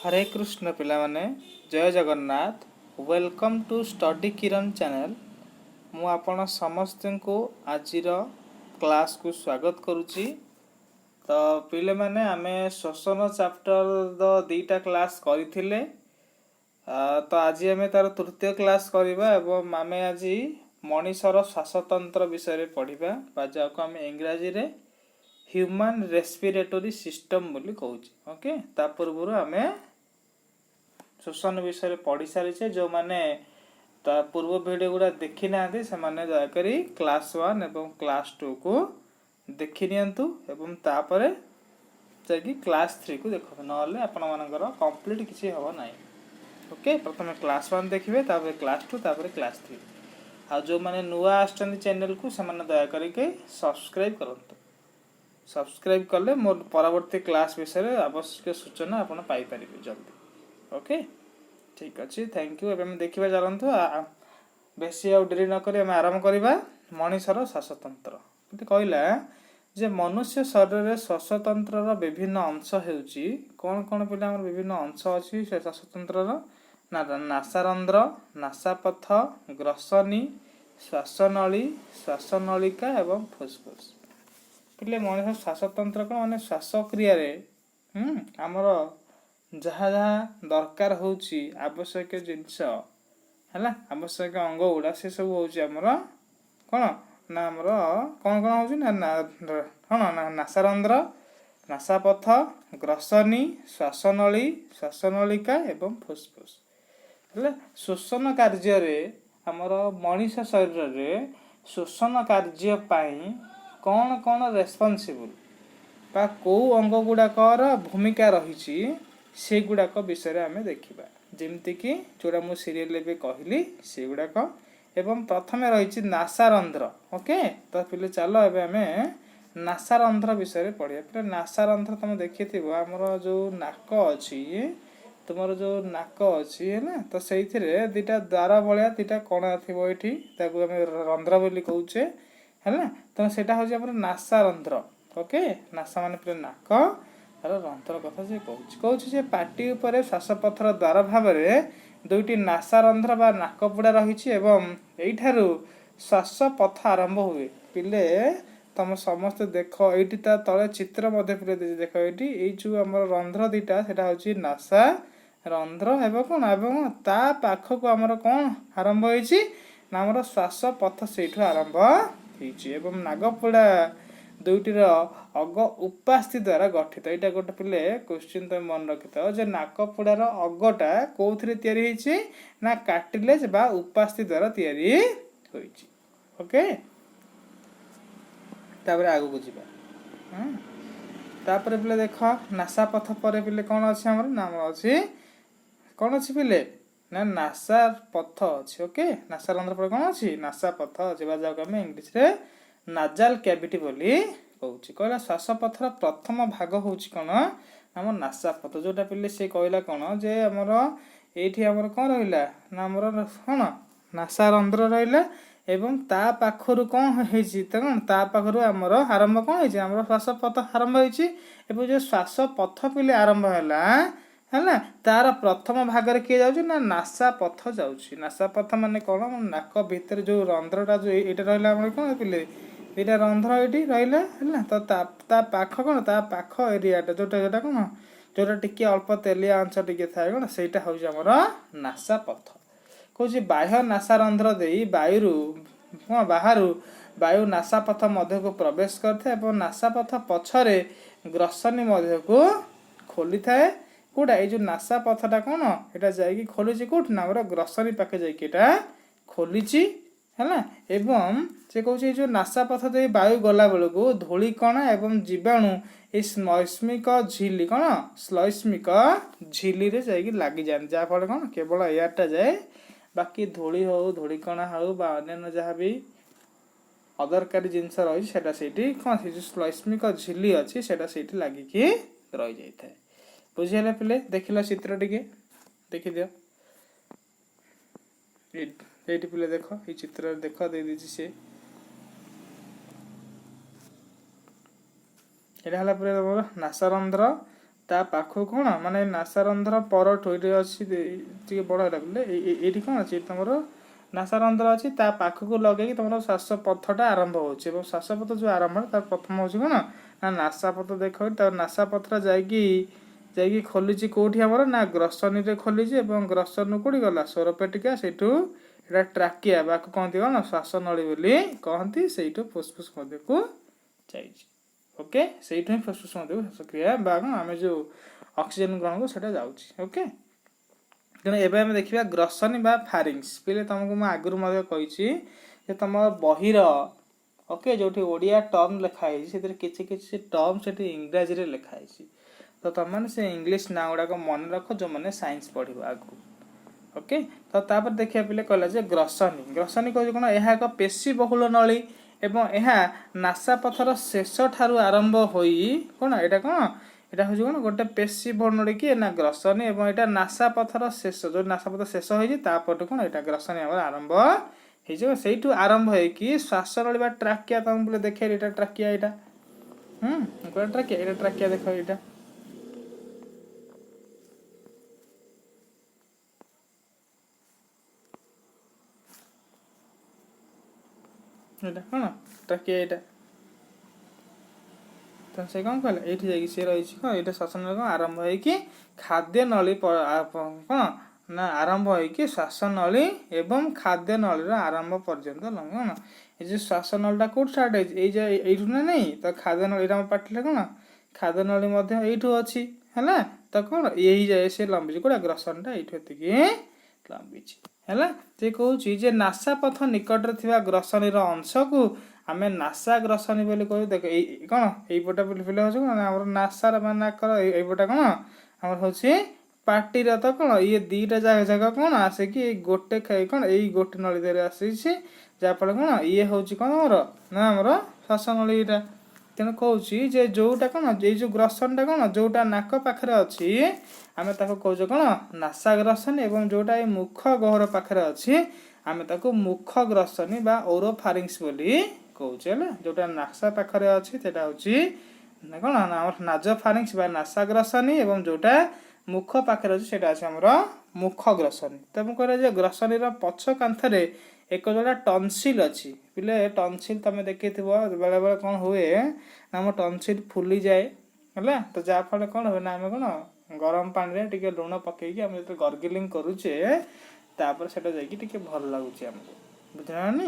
ହରେ କୃଷ୍ଣ ପିଲାମାନେ, ଜୟ Jagannath. Welcome to Study Kiran channel. ମୁଁ ଆପଣ ସମସ୍ତଙ୍କୁ ଆଜିର କ୍ଲାସ୍କୁ ସ୍ୱାଗତ କରୁଛି। ତ ପିଲାମାନେ, ଆମେ ଶ୍ୱସନ ଚାପ୍ଟରର ଦୁଇଟା କ୍ଲାସ୍ କରିଥିଲେ। ତ ଆଜି ଆମେ ତାର ତୃତୀୟ କ୍ଲାସ୍ କରିବା ଏବଂ ଆମେ ଆଜି ମଣିଷର ଶ୍ୱାସତନ୍ତ୍ର ବିଷୟରେ ପଢ଼ିବା ବା ଯାହାକୁ ଆମେ ଇଂରାଜୀରେ ହ୍ୟୁମାନ୍ ରେସ୍ପିରେଟୋରୀ ସିଷ୍ଟମ୍ ବୋଲି କହୁଛେ। ଓକେ, ତା ପୂର୍ବରୁ ଆମେ ଶ୍ୱସନ ବିଷୟରେ ପଢ଼ି ସାରିଛେ। ଯେଉଁମାନେ ତା ପୂର୍ବ ଭିଡ଼ିଓ ଗୁଡ଼ା ଦେଖି ନାହାନ୍ତି, ସେମାନେ ଦୟାକରି କ୍ଲାସ୍ 1 ଏବଂ କ୍ଲାସ୍ 2କୁ ଦେଖି ନିଅନ୍ତୁ ଏବଂ ତାପରେ ଯାଇକି କ୍ଲାସ୍ 3କୁ ଦେଖନ୍ତୁ, ନହେଲେ ଆପଣମାନଙ୍କର କମ୍ପ୍ଲିଟ୍ କିଛି ହେବ ନାହିଁ। ଓକେ, ପ୍ରଥମେ କ୍ଲାସ୍ 1 ଦେଖିବେ, ତାପରେ କ୍ଲାସ୍ 2, ତାପରେ କ୍ଲାସ୍ 3। ଆଉ ଯେଉଁମାନେ ନୂଆ ଆସୁଛନ୍ତି ଚ୍ୟାନେଲକୁ, ସେମାନେ ଦୟାକରିକି ସବସ୍କ୍ରାଇବ୍ କରନ୍ତୁ। ସବସ୍କ୍ରାଇବ୍ କଲେ ମୋର ପରବର୍ତ୍ତୀ କ୍ଲାସ୍ ବିଷୟରେ ଆବଶ୍ୟକ ସୂଚନା ଆପଣ ପାଇପାରିବେ ଜଲ୍ଦି। ଓକେ, ଠିକ୍ ଅଛି, thank you. ଏବେ ଆମେ ଦେଖିବା, ଚାଲନ୍ତୁ, ବେଶୀ ଆଉ ଡେରି ନକରି ଆମେ ଆରମ୍ଭ କରିବା ମଣିଷର ଶ୍ୱାସତନ୍ତ୍ର। ଏଠି କହିଲା ଯେ ମନୁଷ୍ୟ ଶରୀରରେ ଶ୍ୱାସତନ୍ତ୍ରର ବିଭିନ୍ନ ଅଂଶ ହେଉଛି କ'ଣ କ'ଣ? ପିଲା, ଆମର ବିଭିନ୍ନ ଅଂଶ ଅଛି ସେ ଶ୍ୱାସତନ୍ତ୍ରର ନା ନାସାରନ୍ଧ୍ର, ନାସାପଥ, ଗ୍ରସନୀ, ଶ୍ୱାସନଳୀ, ଶ୍ୱାସନଳିକା ଏବଂ ଫୁସଫୁସ। ପିଲେ, ମଣିଷ ଶ୍ୱାସତନ୍ତ୍ର କ'ଣ? ମାନେ ଶ୍ୱାସକ୍ରିୟାରେ ଆମର ଯାହା ଯାହା ଦରକାର ହେଉଛି, ଆବଶ୍ୟକ ଜିନିଷ ହେଲା, ଆବଶ୍ୟକ ଅଙ୍ଗ ଗୁଡ଼ା, ସେ ସବୁ ହେଉଛି ଆମର କ'ଣ ନା ଆମର କ'ଣ କ'ଣ ହେଉଛି ନା କ'ଣ ନା ନାସାରନ୍ଧ୍ର, ନାସାପଥ, ଗ୍ରସନୀ, ଶ୍ୱାସନଳୀ, ଶ୍ୱାସନଳିକା ଏବଂ ଫୁସଫୁସ। ହେଲା, ଶ୍ୱସନ କାର୍ଯ୍ୟରେ ଆମର ମଣିଷ ଶରୀରରେ ଶ୍ୱସନ କାର୍ଯ୍ୟ ପାଇଁ କ'ଣ କ'ଣ ରେସ୍ପନ୍ସିବୁଲ୍ ବା କେଉଁ ଅଙ୍ଗ ଗୁଡ଼ାକର ଭୂମିକା ରହିଛି, ସେଗୁଡ଼ାକ ବିଷୟରେ ଆମେ ଦେଖିବା। ଯେମିତିକି ଯେଉଁଟା ମୁଁ ସିରିଏଲ ଏବେ କହିଲି, ସେଗୁଡ଼ାକ। ଏବଂ ପ୍ରଥମେ ରହିଛି ନାସାରନ୍ଧ୍ର। ଓକେ, ତ ପିଲେ, ଚାଲ ଏବେ ଆମେ ନାସାରନ୍ଧ୍ର ବିଷୟରେ ପଢ଼ିବା। ପିଲେ, ନାସାରନ୍ଧ୍ର ତମେ ଦେଖିଥିବ, ଆମର ଯେଉଁ ନାକ ଅଛି, ତୁମର ଯେଉଁ ନାକ ଅଛି, ହେଲା, ତ ସେଇଥିରେ ଦୁଇଟା ଦ୍ୱାର ଭଳିଆ ଦୁଇଟା କଣା ଥିବ ଏଇଠି, ତାକୁ ଆମେ ରନ୍ଧ୍ର ବୋଲି କହୁଛେ। ହେଲା, ତ ସେଇଟା ହେଉଛି ଆମର ନାସାରନ୍ଧ୍ର। ଓକେ, ନାସା ମାନେ ପିଲେ ନାକ, ତାର ରନ୍ଧ୍ର କଥା ସେ କହୁଛି ଯେ ପାଟି ଉପରେ ଶ୍ୱାସପଥର ଦ୍ୱାର ଭାବରେ ଦୁଇଟି ନାସାରନ୍ଧ୍ର ବା ନାକପୁଡ଼ା ରହିଛି ଏବଂ ଏଇଠାରୁ ଶ୍ୱାସପଥ ଆରମ୍ଭ ହୁଏ। ପିଲେ, ତମ ସମସ୍ତେ ଦେଖ, ଏଇଠି ତା ତଳେ ଚିତ୍ର ମଧ୍ୟ ପିଲେ ଦେଇଛି। ଦେଖ ଏଇଠି, ଏଇ ଯୋଉ ଆମର ରନ୍ଧ୍ର ଦିଟା, ସେଟା ହଉଛି ନାସା ରନ୍ଧ୍ର ହେବ କ'ଣ ଏବଂ ତା ପାଖକୁ ଆମର କ'ଣ ଆରମ୍ଭ ହେଇଛି ନା ଆମର ଶ୍ୱାସ ପଥ ସେଇଠୁ ଆରମ୍ଭ ହେଇଛି ଏବଂ ନାକପୁଡ଼ା ଦୁଇଟିର ଅଗ ଉପାସ୍ଥି ଦ୍ୱାରା ଗଠିତ। ଏଇଟା ଗୋଟେ ପିଲେ କ୍ୱେଶ୍ଚିନ୍, ତମେ ମନେ ରଖିଥାଅ ଯେ ନାକପୁଡ଼ାର ଅଗଟା କୋଉଥିରେ ତିଆରି ହେଇଛି ନା କାର୍ଟିଲେଜ ବା ଉପାସ୍ଥି ଦ୍ୱାରା ତିଆରି ହୋଇଛି। ଓକେ, ତାପରେ ଆଗକୁ ଯିବା। ତାପରେ ପିଲେ ଦେଖ, ନାସା ପଥ ପରେ ପିଲେ କ'ଣ ଅଛି ଆମର ନା ଆମର ଅଛି କ'ଣ ଅଛି ପିଲେ ନା ନାସା ପଥ ଅଛି। ଓକେ, ନାସା ରନ୍ଧ୍ର ପରେ କ'ଣ ଅଛି? ନାସା ପଥ ଅଛି ବା ଯାହାକୁ ଆମେ ଇଂଲିଶରେ ନାଜାଲ କ୍ୟାଭିଟି ବୋଲି କହୁଛି। କହିଲା, ଶ୍ୱାସପଥର ପ୍ରଥମ ଭାଗ ହେଉଛି କ'ଣ? ଆମ ନାସା ପଥ। ଯୋଉଟା ପିଲେ ସେ କହିଲା କ'ଣ ଯେ ଆମର ଏଇଠି ଆମର କ'ଣ ରହିଲା ନା ଆମର କ'ଣ ନାସା ରନ୍ଧ୍ର ରହିଲା ଏବଂ ତା ପାଖରୁ କ'ଣ ହେଇଛି ତ କ'ଣ ତା ପାଖରୁ ଆମର ଆରମ୍ଭ କ'ଣ ହେଇଛି? ଆମର ଶ୍ୱାସ ପଥ ଆରମ୍ଭ ହେଇଛି। ଏବଂ ଯୋଉ ଶ୍ୱାସ ପଥ ପିଲେ ଆରମ୍ଭ ହେଲା, ହେଲା, ତାର ପ୍ରଥମ ଭାଗରେ କିଏ ଯାଉଛି ନା ନାସା ପଥ ଯାଉଛି। ନାସା ପଥ ମାନେ କ'ଣ? ଆମ ନାକ ଭିତରେ ଯୋଉ ରନ୍ଧ୍ରଟା, ଯୋଉ ଏଇଟା ରହିଲା, ଆମର କ'ଣ ପିଲେ, ଏଇଟା ରନ୍ଧ୍ର ଏଇଠି ରହିଲା। ହେଲା, ତ ତା ପାଖ କ'ଣ, ତା ପାଖ ଏରିଆଟା ଯୋଉଟା କ'ଣ, ଯୋଉଟା ଟିକେ ଅଳ୍ପ ତେଲିଆ ଅଂଶ ଟିକେ ଥାଏ କ'ଣ, ସେଇଟା ହଉଛି ଆମର ନାସା ପଥ। କହୁଛି, ବାହ୍ୟ ନାସା ରନ୍ଧ୍ର ଦେଇ ବାୟୁରୁ କ'ଣ ବାହାରୁ ବାୟୁ ନାସାପଥ ମଧ୍ୟକୁ ପ୍ରବେଶ କରିଥାଏ ଏବଂ ନାସାପଥ ପଛରେ ଗ୍ରସନୀ ମଧ୍ୟକୁ ଖୋଲିଥାଏ। କୋଉଟା? ଏଇ ଯୋଉ ନାସା ପଥଟା କ'ଣ, ଏଇଟା ଯାଇକି ଖୋଲିଛି କୋଉଠି ନା ଆମର ଗ୍ରସନୀ ପାଖେ ଯାଇକି ଏଇଟା ଖୋଲିଛି। ହେଲା, ଏବଂ ସେ କହୁଛି, ଏଇ ଯୋଉ ନାସା ପଥ ଦେଇ ବାୟୁ ଗଲା ବେଳକୁ ଧୂଳିକଣା ଏବଂ ଜୀବାଣୁ ଏଇ ଶ୍ଳୈଷ୍ମିକ ଝିଲି କ'ଣ ଶ୍ଳୈଷ୍ମିକ ଝିଲିରେ ଯାଇକି ଲାଗିଯାଆନ୍ତି, ଯାହାଫଳରେ କ'ଣ କେବଳ ଏୟାରଟା ଯାଏ, ବାକି ଧୂଳି ହଉ, ଧୂଳିକଣା ହଉ ବା ଅନ୍ୟାନ୍ୟ ଯାହା ବି ଅଦରକାରୀ ଜିନିଷ ରହିଛି, ସେଟା ସେଇଠି କ'ଣ ସେ ଯୋଉ ଶ୍ଳୈଷ୍ମିକ ଝିଲି ଅଛି, ସେଟା ସେଇଠି ଲାଗିକି ରହିଯାଇଥାଏ। ବୁଝିହେଲା ପିଲେ? ଦେଖିଲ ଚିତ୍ର ଟିକେ ଦେଖିଦିଅ। ଏଇଠି ପିଲେ ଦେଖ, ଏଇ ଚିତ୍ରରେ ଦେଖ, ଦେଇଦେଇଛି ସେ। ଏଇଟା ହେଲା ପରେ ତମର ନାସାରନ୍ଧ୍ର। ତା ପାଖକୁ କ'ଣ ମାନେ ନାସାରନ୍ଧ୍ର ପରଠୁ ଏଇଠି ଅଛି, ଟିକେ ବଡ଼ ହେଲା ବୋଲେ ଏଇଠି କ'ଣ ଅଛି? ତମର ନାସାରନ୍ଧ୍ର ଅଛି, ତା ପାଖକୁ ଲଗେଇକି ତମର ଶ୍ୱାସ ପଥଟା ଆରମ୍ଭ ହେଉଛି। ଏବଂ ଶ୍ୱାସପଥ ଯେଉଁ ଆରମ୍ଭ, ତାର ପ୍ରଥମ ହେଉଛି କ'ଣ ନା ନାସାପଥ। ଦେଖ, ତାର ନାସାପଥଟା ଯାଇକି ଖୋଲିଛି କେଉଁଠି ଆମର ନା ଗ୍ରସନୀରେ ଖୋଲିଛି। ଏବଂ ଗ୍ରସନରୁ କେଉଁଠି ଗଲା? ସ୍ୱରପେଟିକା। ସେଇଠୁ ଏଇଟା ଟ୍ରାକିଆ ବା କହନ୍ତି କ'ଣ, ଶ୍ୱାସନଳୀ ବୋଲି କହନ୍ତି। ସେଇଠୁ ଫୁସଫୁସ ମଧ୍ୟକୁ ଯାଇଛି। ଓକେ, ସେଇଠୁ ହିଁ ଫୁସଫୁସ ମଧ୍ୟକୁ ଶ୍ୱାସକ୍ରିୟା ବା କ'ଣ ଆମେ ଯେଉଁ ଅକ୍ସିଜେନ ଗ୍ରହଣକୁ ସେଇଟା ଯାଉଛି। ଓକେ, ତେଣୁ ଏବେ ଆମେ ଦେଖିବା ଗ୍ରସନୀ ବା ଫାରିଙ୍ଗସ୍। ପିଲେ, ତମକୁ ମୁଁ ଆଗରୁ ମଧ୍ୟ କହିଛି ଯେ ତମ ବହିର, ଓକେ, ଯେଉଁଠି ଓଡ଼ିଆ ଟର୍ମ ଲେଖା ହେଇଛି, ସେଥିରେ କିଛି କିଛି ଟର୍ମ ସେଠି ଇଂରାଜୀରେ ଲେଖା ହେଇଛି। ତ ତମମାନେ ସେ ଇଂଲିଶ ନାଁ ଗୁଡ଼ାକ ମନେ ରଖ, ଯେଉଁମାନେ ସାଇନ୍ସ ପଢ଼ିବ ଆଗକୁ। ଓକେ, ତ ତାପରେ ଦେଖିବା ପିଲେ, କହିଲା ଯେ ଗ୍ରସନୀ। ଗ୍ରସନୀ କହୁଛି କ'ଣ? ଏହା ଏକ ପେଶୀ ବହୁଳ ନଳୀ ଏବଂ ଏହା ନାସାପଥର ଶେଷ ଠାରୁ ଆରମ୍ଭ ହୋଇ କ'ଣ, ଏଇଟା କ'ଣ, ଏଇଟା ହେଉଛି କ'ଣ ଗୋଟେ ପେଶୀ ବହୁଳ ନଳୀ କି ନା ଗ୍ରସନୀ। ଏବଂ ଏଇଟା ନାସାପଥର ଶେଷ, ଯେଉଁ ନାସାପଥ ଶେଷ ହେଇଛି, ତାପରଠୁ କ'ଣ ଏଇଟା ଗ୍ରସନୀ ଆମର ଆରମ୍ଭ ହେଇଯିବ। ସେଇଠୁ ଆରମ୍ଭ ହେଇକି ଶ୍ୱାସନଳୀ ବା ଟ୍ରାକିଆ। ତମକୁ ବୋଲେ ଦେଖେଇଲି, ଏଇଟା ଟ୍ରାକିଆ, ଏଇଟା କୋଉଟା ଟ୍ରାକିଆ, ଏଇଟା ଟ୍ରାକିଆ। ଦେଖ, ଏଇଟା ଏଇଟା କ'ଣ ଟ୍ରାକିଆ ଏଇଟା। ତ ସେ କ'ଣ କହିଲା? ଏଇଠି ଯାଇକି ସେ ରହିଛି କ'ଣ, ଏଇଟା ଶ୍ୱାସନଳୀ କ'ଣ ଆରମ୍ଭ ହେଇକି ଖାଦ୍ୟ ନଳୀ କ'ଣ ନା ଆରମ୍ଭ ହେଇକି ଶ୍ୱାସନଳୀ ଏବଂ ଖାଦ୍ୟ ନଳୀର ଆରମ୍ଭ ପର୍ଯ୍ୟନ୍ତ। କ'ଣ ଏ ଯେଉଁ ଶ୍ୱାସନଳୀଟା କୋଉଠି ଷ୍ଟାର୍ଟ ହେଇଛି? ଏଇ ଯେ ଏଇଠୁ ନା ନାଇଁ? ତ ଖାଦ୍ୟ ନଳୀ, ଏଇଟା ଆମ ପାଟିରେ କ'ଣ ଖାଦ୍ୟ ନଳୀ ମଧ୍ୟ ଏଇଠୁ ଅଛି। ହେଲା, ତ କ'ଣ ଏଇ ଯାଏ ସେ ଲମ୍ବିଛି। କୋଉଟା? ଗ୍ରସନଟା ଏଇଠୁ ଏତିକି ଲମ୍ବିଛି। ହେଲା, ସେ କହୁଛି ଯେ ନାସାପଥ ନିକଟରେ ଥିବା ଗ୍ରସନୀର ଅଂଶକୁ ଆମେ ନାସା ଗ୍ରସନୀ ବୋଲି କହୁ। ଦେଖ, ଏଇ କ'ଣ ଏଇପଟେ ପିଲା ହେଉଛି କ'ଣ ଆମର ନାସାର ବା ନାକର, ଏଇପଟେ କ'ଣ ଆମର ହେଉଛି ପାଟିର। ତ କ'ଣ ଇଏ ଦିଟା ଜାଗା ଜାଗା କ'ଣ ଆସିକି ଏଇ ଗୋଟେ କ'ଣ ଏଇ ଗୋଟେ ନଳୀ ଦେହରେ ଆସିଛି, ଯାହାଫଳରେ କ'ଣ ଇଏ ହେଉଛି କ'ଣ ଆମର ନା ଆମର ଶ୍ୱାସନଳୀ ଏଇଟା। ତେଣୁ କହୁଛି ଯେ ଯୋଉଟା କ'ଣ ଏଇ ଯୋଉ ଗ୍ରସନଟା କ'ଣ ଯୋଉଟା ନାକ ପାଖରେ ଅଛି, ଆମେ ତାକୁ କହୁଛେ କ'ଣ ନାସା ଗ୍ରସନୀ। ଏବଂ ଯୋଉଟା ଏଇ ମୁଖ ଗହ୍ୱର ପାଖରେ ଅଛି, ଆମେ ତାକୁ ମୁଖ ଗ୍ରସନୀ ବା ଓରୋଫାରିଙ୍ଗସ୍ ବୋଲି କହୁଛେ। ହେଲା, ଯୋଉଟା ନାସା ପାଖରେ ଅଛି ସେଟା ହେଉଛି ନା କ'ଣ ନା ଆମର ନାଜୋଫାରିଙ୍ଗସ୍ ବା ନାସା ଗ୍ରସନୀ, ଏବଂ ଯୋଉଟା ମୁଖ ପାଖରେ ଅଛି ସେଇଟା ଅଛି ଆମର ମୁଖ ଗ୍ରସନୀ। ତ ମୁଁ କହିଲା ଯେ ଗ୍ରସନୀର ପଛ କାନ୍ଥରେ ଏକ ଯୋଡ଼ା ଟନସିଲ୍ ଅଛି। ପିଲେ, ଟନସିଲ୍ ତମେ ଦେଖିଥିବ, ବେଳେବେଳେ କ'ଣ ହୁଏ ନା ଆମ ଟନସିଲ୍ ଫୁଲିଯାଏ। ହେଲା, ତ ଯାହାଫଳରେ କ'ଣ ହୁଏ ନା ଆମେ କ'ଣ ଗରମ ପାଣିରେ ଟିକେ ଲୁଣ ପକେଇକି ଆମେ ଯେତେବେଳେ ଗର୍ଗଲିଂ କରୁଛେ, ତାପରେ ସେଟା ଯାଇକି ଟିକେ ଭଲ ଲାଗୁଛି ଆମକୁ। ବୁଝିଲା?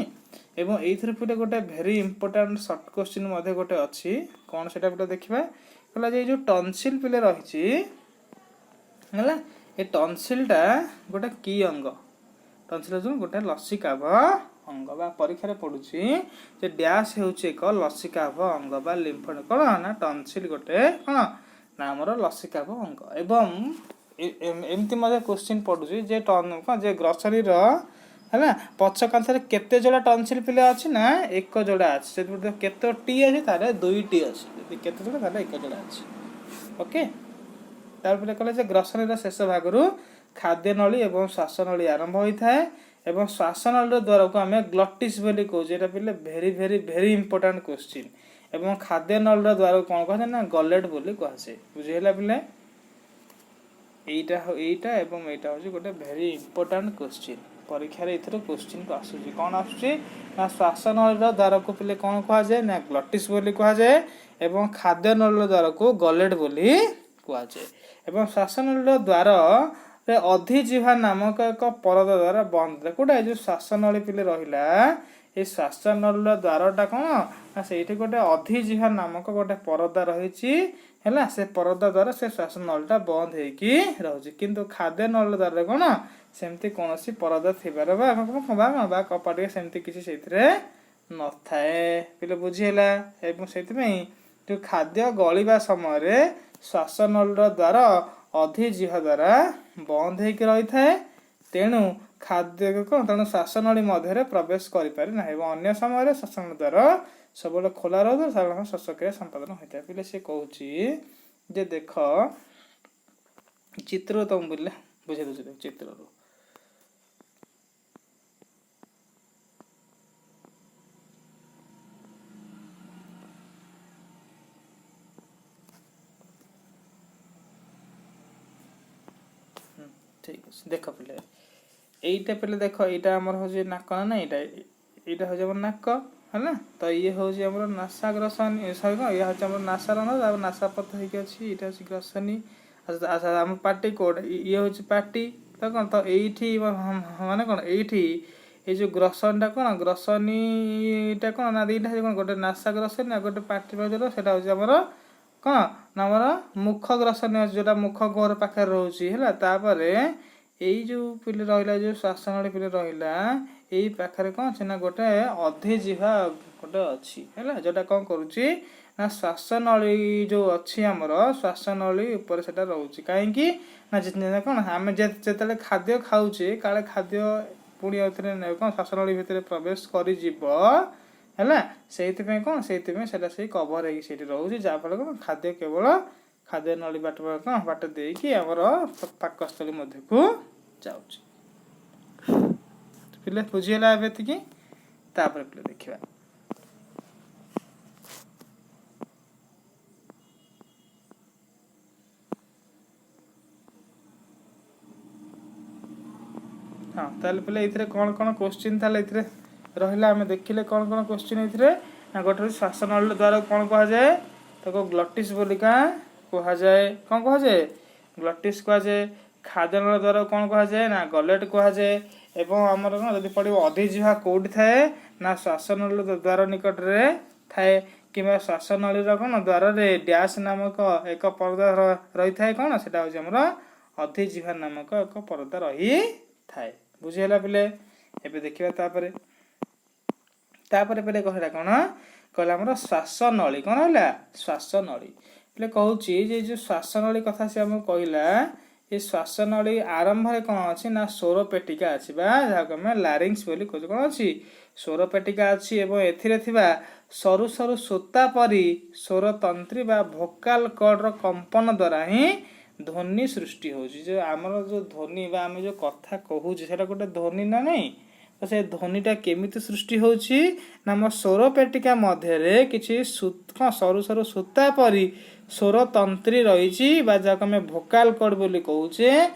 ଏବଂ ଏଇଥିରେ ପିଲେ ଗୋଟେ ଭେରି ଇମ୍ପୋର୍ଟାଣ୍ଟ ସର୍ଟ କୋଶ୍ଚିନ୍ ମଧ୍ୟ ଗୋଟେ ଅଛି। କ'ଣ ସେଟା ପିଲେ ଦେଖିବା। କହିଲା ଯେ ଏଇ ଯୋଉ ଟନସିଲ୍ ପିଲେ ରହିଛି, ହେଲା, ଏ ଟନସିଲ୍ଟା ଗୋଟେ କି ଅଙ୍ଗ? ଟନସିଲ୍ ହେଉଛି ଗୋଟେ ଲସିକାଭ ଅଙ୍ଗ। ବା ପରୀକ୍ଷାରେ ପଡୁଛି ଯେ ଡ୍ୟାସ୍ ହେଉଛି ଏକ ଲସିକାଭ ଅଙ୍ଗ ବା ଲିମ୍ଫ। କ'ଣ ନା ଟନସିଲ୍ ଗୋଟେ କ'ଣ ନା ଆମର ଲସିକାଭ ଅଙ୍ଗ। ଏବଂ ଏମିତି ମଧ୍ୟ କୋଶ୍ଚିନ୍ ପଡୁଛି ଯେ କ'ଣ ଯେ ଗ୍ରସନୀର, ହେଲା, ପଛ କାନ୍ଥରେ କେତେ ଯୋଡ଼ା ଟନସିଲ୍ ପିଲା ଅଛି ନା ଏକ ଯୋଡ଼ା ଅଛି। ଯଦି କେତୋଟି ଅଛି, ତାହେଲେ ଦୁଇଟି ଅଛି। ଯଦି କେତେ ଯୋଡ଼ା, ତାହେଲେ ଏକ ଯୋଡ଼ା ଅଛି। ଓକେ, ତାପରେ କହିଲେ ଯେ ଗ୍ରସନୀର ଶେଷ ଭାଗରୁ ଖାଦ୍ୟ ନଳୀ ଏବଂ ଶ୍ୱାସନଳୀ ଆରମ୍ଭ ହୋଇଥାଏ ଏବଂ ଶ୍ୱାସନଳୀର ଦ୍ୱାରକୁ ଆମେ ଗ୍ଲଟିସ୍ ବୋଲି କହୁଛେ। ଏଇଟା ପିଲେ very very very important question. ଏବଂ ଖାଦ୍ୟ ନଳୀର ଦ୍ୱାରକୁ କ'ଣ କୁହାଯାଏ ନା ଗଲେଟ୍ ବୋଲି କୁହାଯାଏ। ବୁଝିହେଲା ପିଲେ? ଏଇଟା ଏବଂ ଏଇଟା ହେଉଛି ଗୋଟେ ଭେରି ଇମ୍ପୋର୍ଟାଣ୍ଟ କୋଶ୍ଚିନ୍। ପରୀକ୍ଷାରେ ଏଥିରୁ କୋଶ୍ଚିନ୍ ଆସୁଛି। କ'ଣ ଆସୁଛି ନା ଶ୍ୱାସନଳୀର ଦ୍ୱାରକୁ ପିଲେ କ'ଣ କୁହାଯାଏ ନା ଗ୍ଲଟିସ୍ ବୋଲି କୁହାଯାଏ ଏବଂ ଖାଦ୍ୟ ନଳୀର ଦ୍ୱାରକୁ ଗଲେଟ୍ ବୋଲି କୁହାଯାଏ। ଏବଂ ଶ୍ୱାସନଳୀର ଦ୍ୱାରରେ ଅଧିଜିହ୍ୱା ନାମକ ଏକ ପରଦା ଦ୍ୱାରା ବନ୍ଦ। କୋଉଟା? ଏ ଯୋଉ ଶ୍ୱାସନଳୀ ପିଲେ ରହିଲା, ଏଇ ଶ୍ୱାସନଳୀର ଦ୍ୱାରଟା କ'ଣ ନା ସେଇଠି ଗୋଟେ ଅଧିଜିହ୍ୱା ନାମକ ଗୋଟେ ପରଦା ରହିଛି। ହେଲା, ସେ ପରଦା ଦ୍ୱାରା ସେ ଶ୍ୱାସନଳୀଟା ବନ୍ଦ ହେଇକି ରହୁଛି। କିନ୍ତୁ ଖାଦ୍ୟ ନଳୀ ଦ୍ୱାରରେ କ'ଣ ସେମିତି କୌଣସି ପରଦା ଥିବାର ବା କପାଟିକା ସେମିତି କିଛି ସେଇଥିରେ ନଥାଏ। ପିଲେ, ବୁଝିହେଲା? ଏବଂ ସେଇଥିପାଇଁ ଯୋଉ ଖାଦ୍ୟ ଗଳିବା ସମୟରେ ଶ୍ୱାସନଳୀର ଦ୍ୱାର ଅଧିଜିହ୍ୱା ଦ୍ୱାରା ବନ୍ଦ ହେଇକି ରହିଥାଏ। ତେଣୁ ଖାଦ୍ୟ କ'ଣ, ତେଣୁ ଶ୍ୱାସନଳୀ ମଧ୍ୟରେ ପ୍ରବେଶ କରିପାରେ ନାହିଁ। ଏବଂ ଅନ୍ୟ ସମୟରେ ଶ୍ୱାସନଳୀ ଦ୍ୱାର ସବୁବେଳେ ଖୋଲା ରହୁଥିବା ସାଧାରଣ ଶ୍ୱାସକ୍ରିୟା ସମ୍ପାଦନ ହୋଇଥାଏ। ପିଲେ, ସେ କହୁଛି ଯେ ଦେଖ ଚିତ୍ର, ତମକୁ ବୁଝିଲେ ବୁଝେଇ ଦଉଛି। ଦେଖ ଚିତ୍ରରୁ। ଠିକ୍ ଅଛି। ଦେଖ ପିଲେ, ଏଇଟା ପିଲେ ଦେଖ, ଏଇଟା ଆମର ହେଉଛି ନାକ ନା ନାଇଁ? ଏଇଟା ହେଉଛି ଆମର ନାକ, ହେଲା। ତ ଇଏ ହେଉଛି ଆମର ନାସାଗ୍ରସନୀ, ସରି, କଣ, ଇଏ ହେଉଛି ଆମର ନାସାରନ୍ଧ୍ର, ତାପରେ ନାସାପଥ ହେଇକି ଅଛି। ଏଇଟା ହେଉଛି ଗ୍ରସନୀ। ଆଚ୍ଛା, ଆମ ପାଟି କୋଉଟା? ଇଏ ହେଉଛି ପାଟି। ତ କ'ଣ, ତ ଏଇଠି ମାନେ କ'ଣ, ଏଇଠି ଏଇ ଯୋଉ ଗ୍ରସନୀଟା କ'ଣ, ଗ୍ରସନୀଟା କ'ଣ ନା ଦିଟା ହେଉଛି କ'ଣ, ଗୋଟେ ନାସା ଗ୍ରସନୀ ଆଉ ଗୋଟେ ପାଟି ପାଖରେ, ସେଇଟା ହେଉଛି ଆମର କ'ଣ ନା ଆମର ମୁଖ ଗ୍ରସନୀ ଅଛି, ଯୋଉଟା ମୁଖ ଗହ୍ୱର ପାଖରେ ରହୁଛି, ହେଲା। ତାପରେ ଏଇ ଯୋଉ ପିଲେ ରହିଲା, ଯୋଉ ଶ୍ୱାସନଳୀ ପିଲେ ରହିଲା, ଏଇ ପାଖରେ କ'ଣ ଅଛି ନା ଗୋଟେ ଅଧିଜିହ୍ୱା ଗୋଟେ ଅଛି, ହେଲା। ଯୋଉଟା କ'ଣ କରୁଛି ନା ଶ୍ୱାସନଳୀ ଯୋଉ ଅଛି ଆମର, ଶ୍ୱାସନଳୀ ଉପରେ ସେଟା ରହୁଛି। କାହିଁକି ନା କ'ଣ, ଆମେ ଯେତେବେଳେ ଖାଦ୍ୟ ଖାଉଛେ, କାଳେ ଖାଦ୍ୟ ପୁଣି ଆଉଥରେ କ'ଣ ଶ୍ୱାସନଳୀ ଭିତରେ ପ୍ରବେଶ କରିଯିବ, ହେଲା। ସେଇଥିପାଇଁ କ'ଣ, ସେଇଥିପାଇଁ ସେଟା ସେଇ କଭର ହେଇକି ସେଇଠି ରହୁଛି, ଯାହାଫଳରେ କ'ଣ ଖାଦ୍ୟ କେବଳ ଖାଦ୍ୟ ନଳୀ ବାଟ କ'ଣ ବାଟ ଦେଇକି ଆମର ପାକସ୍ଥଳୀ ମଧ୍ୟକୁ ଯାଉଛି। ପିଲେ, ବୁଝିହେଲା ଏବେ ଏତିକି? ତାପରେ ପିଲେ ଦେଖିବା। ହଁ, ତାହେଲେ ପିଲେ, ଏଇଥିରେ କ'ଣ କ'ଣ କୋଶ୍ଚିନ୍ ତାହେଲେ ଏଥିରେ ରହିଲା? ଆମେ ଦେଖିଲେ କ'ଣ କ'ଣ କୋଶ୍ଚିନ୍ ଏଥିରେ ନା ଗୋଟେ ହେଉଛି ଶ୍ୱାସନଳୀ ଦ୍ୱାରା କ'ଣ କୁହାଯାଏ? ତାକୁ ଗ୍ଲଟିସ୍ ବୋଲିକା କୁହାଯାଏ। କ'ଣ କୁହାଯାଏ? ଗ୍ଲଟିସ୍ କୁହାଯାଏ। ଖାଦ୍ୟନଳୀ ଦ୍ୱାରା କ'ଣ କୁହାଯାଏ ନା ଗଲେଟ୍ କୁହାଯାଏ। ଏବଂ ଆମର କ'ଣ ଯଦି ପଡ଼ିବ, ଅଧିଜିହ୍ୱା କୋଉଠି ଥାଏ ନା ଶ୍ୱାସନଳୀ ଦ୍ୱାର ନିକଟରେ ଥାଏ, କିମ୍ବା ଶ୍ୱାସନଳୀର କ'ଣ ଦ୍ୱାରରେ ଡ୍ୟାସ୍ ନାମକ ଏକ ପରଦା ରହିଥାଏ। କ'ଣ ସେଟା ହେଉଛି? ଆମର ଅଧିଜିହ୍ୱା ନାମକ ଏକ ପରଦା ରହିଥାଏ। ବୁଝିହେଲା ପିଲେ? ଏବେ ଦେଖିବା ତାପରେ। ତାପରେ ପିଲେ କହିଲା କ'ଣ? କହିଲା ଆମର ଶ୍ୱାସନଳୀ। କ'ଣ ହେଲା? ଶ୍ୱାସନଳୀ। ପିଲେ, କହୁଛି ଯେ ଯୋଉ ଶ୍ୱାସନଳୀ କଥା ସେ ଆମକୁ କହିଲା, ଏ ଶ୍ୱାସନଳୀ ଆରମ୍ଭରେ କ'ଣ ଅଛି ନା ସ୍ୱରପେଟିକା ଅଛି, ବା ଯାହାକୁ ଆମେ ଲାରିଙ୍ଗସ୍ ବୋଲି କହୁଛୁ। କ'ଣ ଅଛି? ସ୍ୱରପେଟିକା ଅଛି ଏବଂ ଏଥିରେ ଥିବା ସରୁ ସରୁ ସୂତା ପରି ସ୍ୱରତନ୍ତ୍ରୀ ବା ଭୋକାଲ କର୍ଡର କମ୍ପନ ଦ୍ୱାରା ହିଁ ଧ୍ୱନି ସୃଷ୍ଟି ହେଉଛି। ଯେ ଆମର ଯୋଉ ଧ୍ୱନି ବା ଆମେ ଯୋଉ କଥା କହୁଛେ, ସେଇଟା ଗୋଟେ ଧ୍ୱନି ନା ନାହିଁ? ତ ସେ ଧ୍ୱନିଟା କେମିତି ସୃଷ୍ଟି ହେଉଛି ନା ଆମ ସ୍ୱରପେଟିକା ମଧ୍ୟରେ କିଛି କ'ଣ ସରୁ ସରୁ ସୂତା ପରି ସ୍ୱରତନ୍ତ୍ରୀ ରହିଛି, ବା ଯାହାକୁ ଆମେ ଭୋକାଲ କର୍ଡ ବୋଲି କହୁଛେ,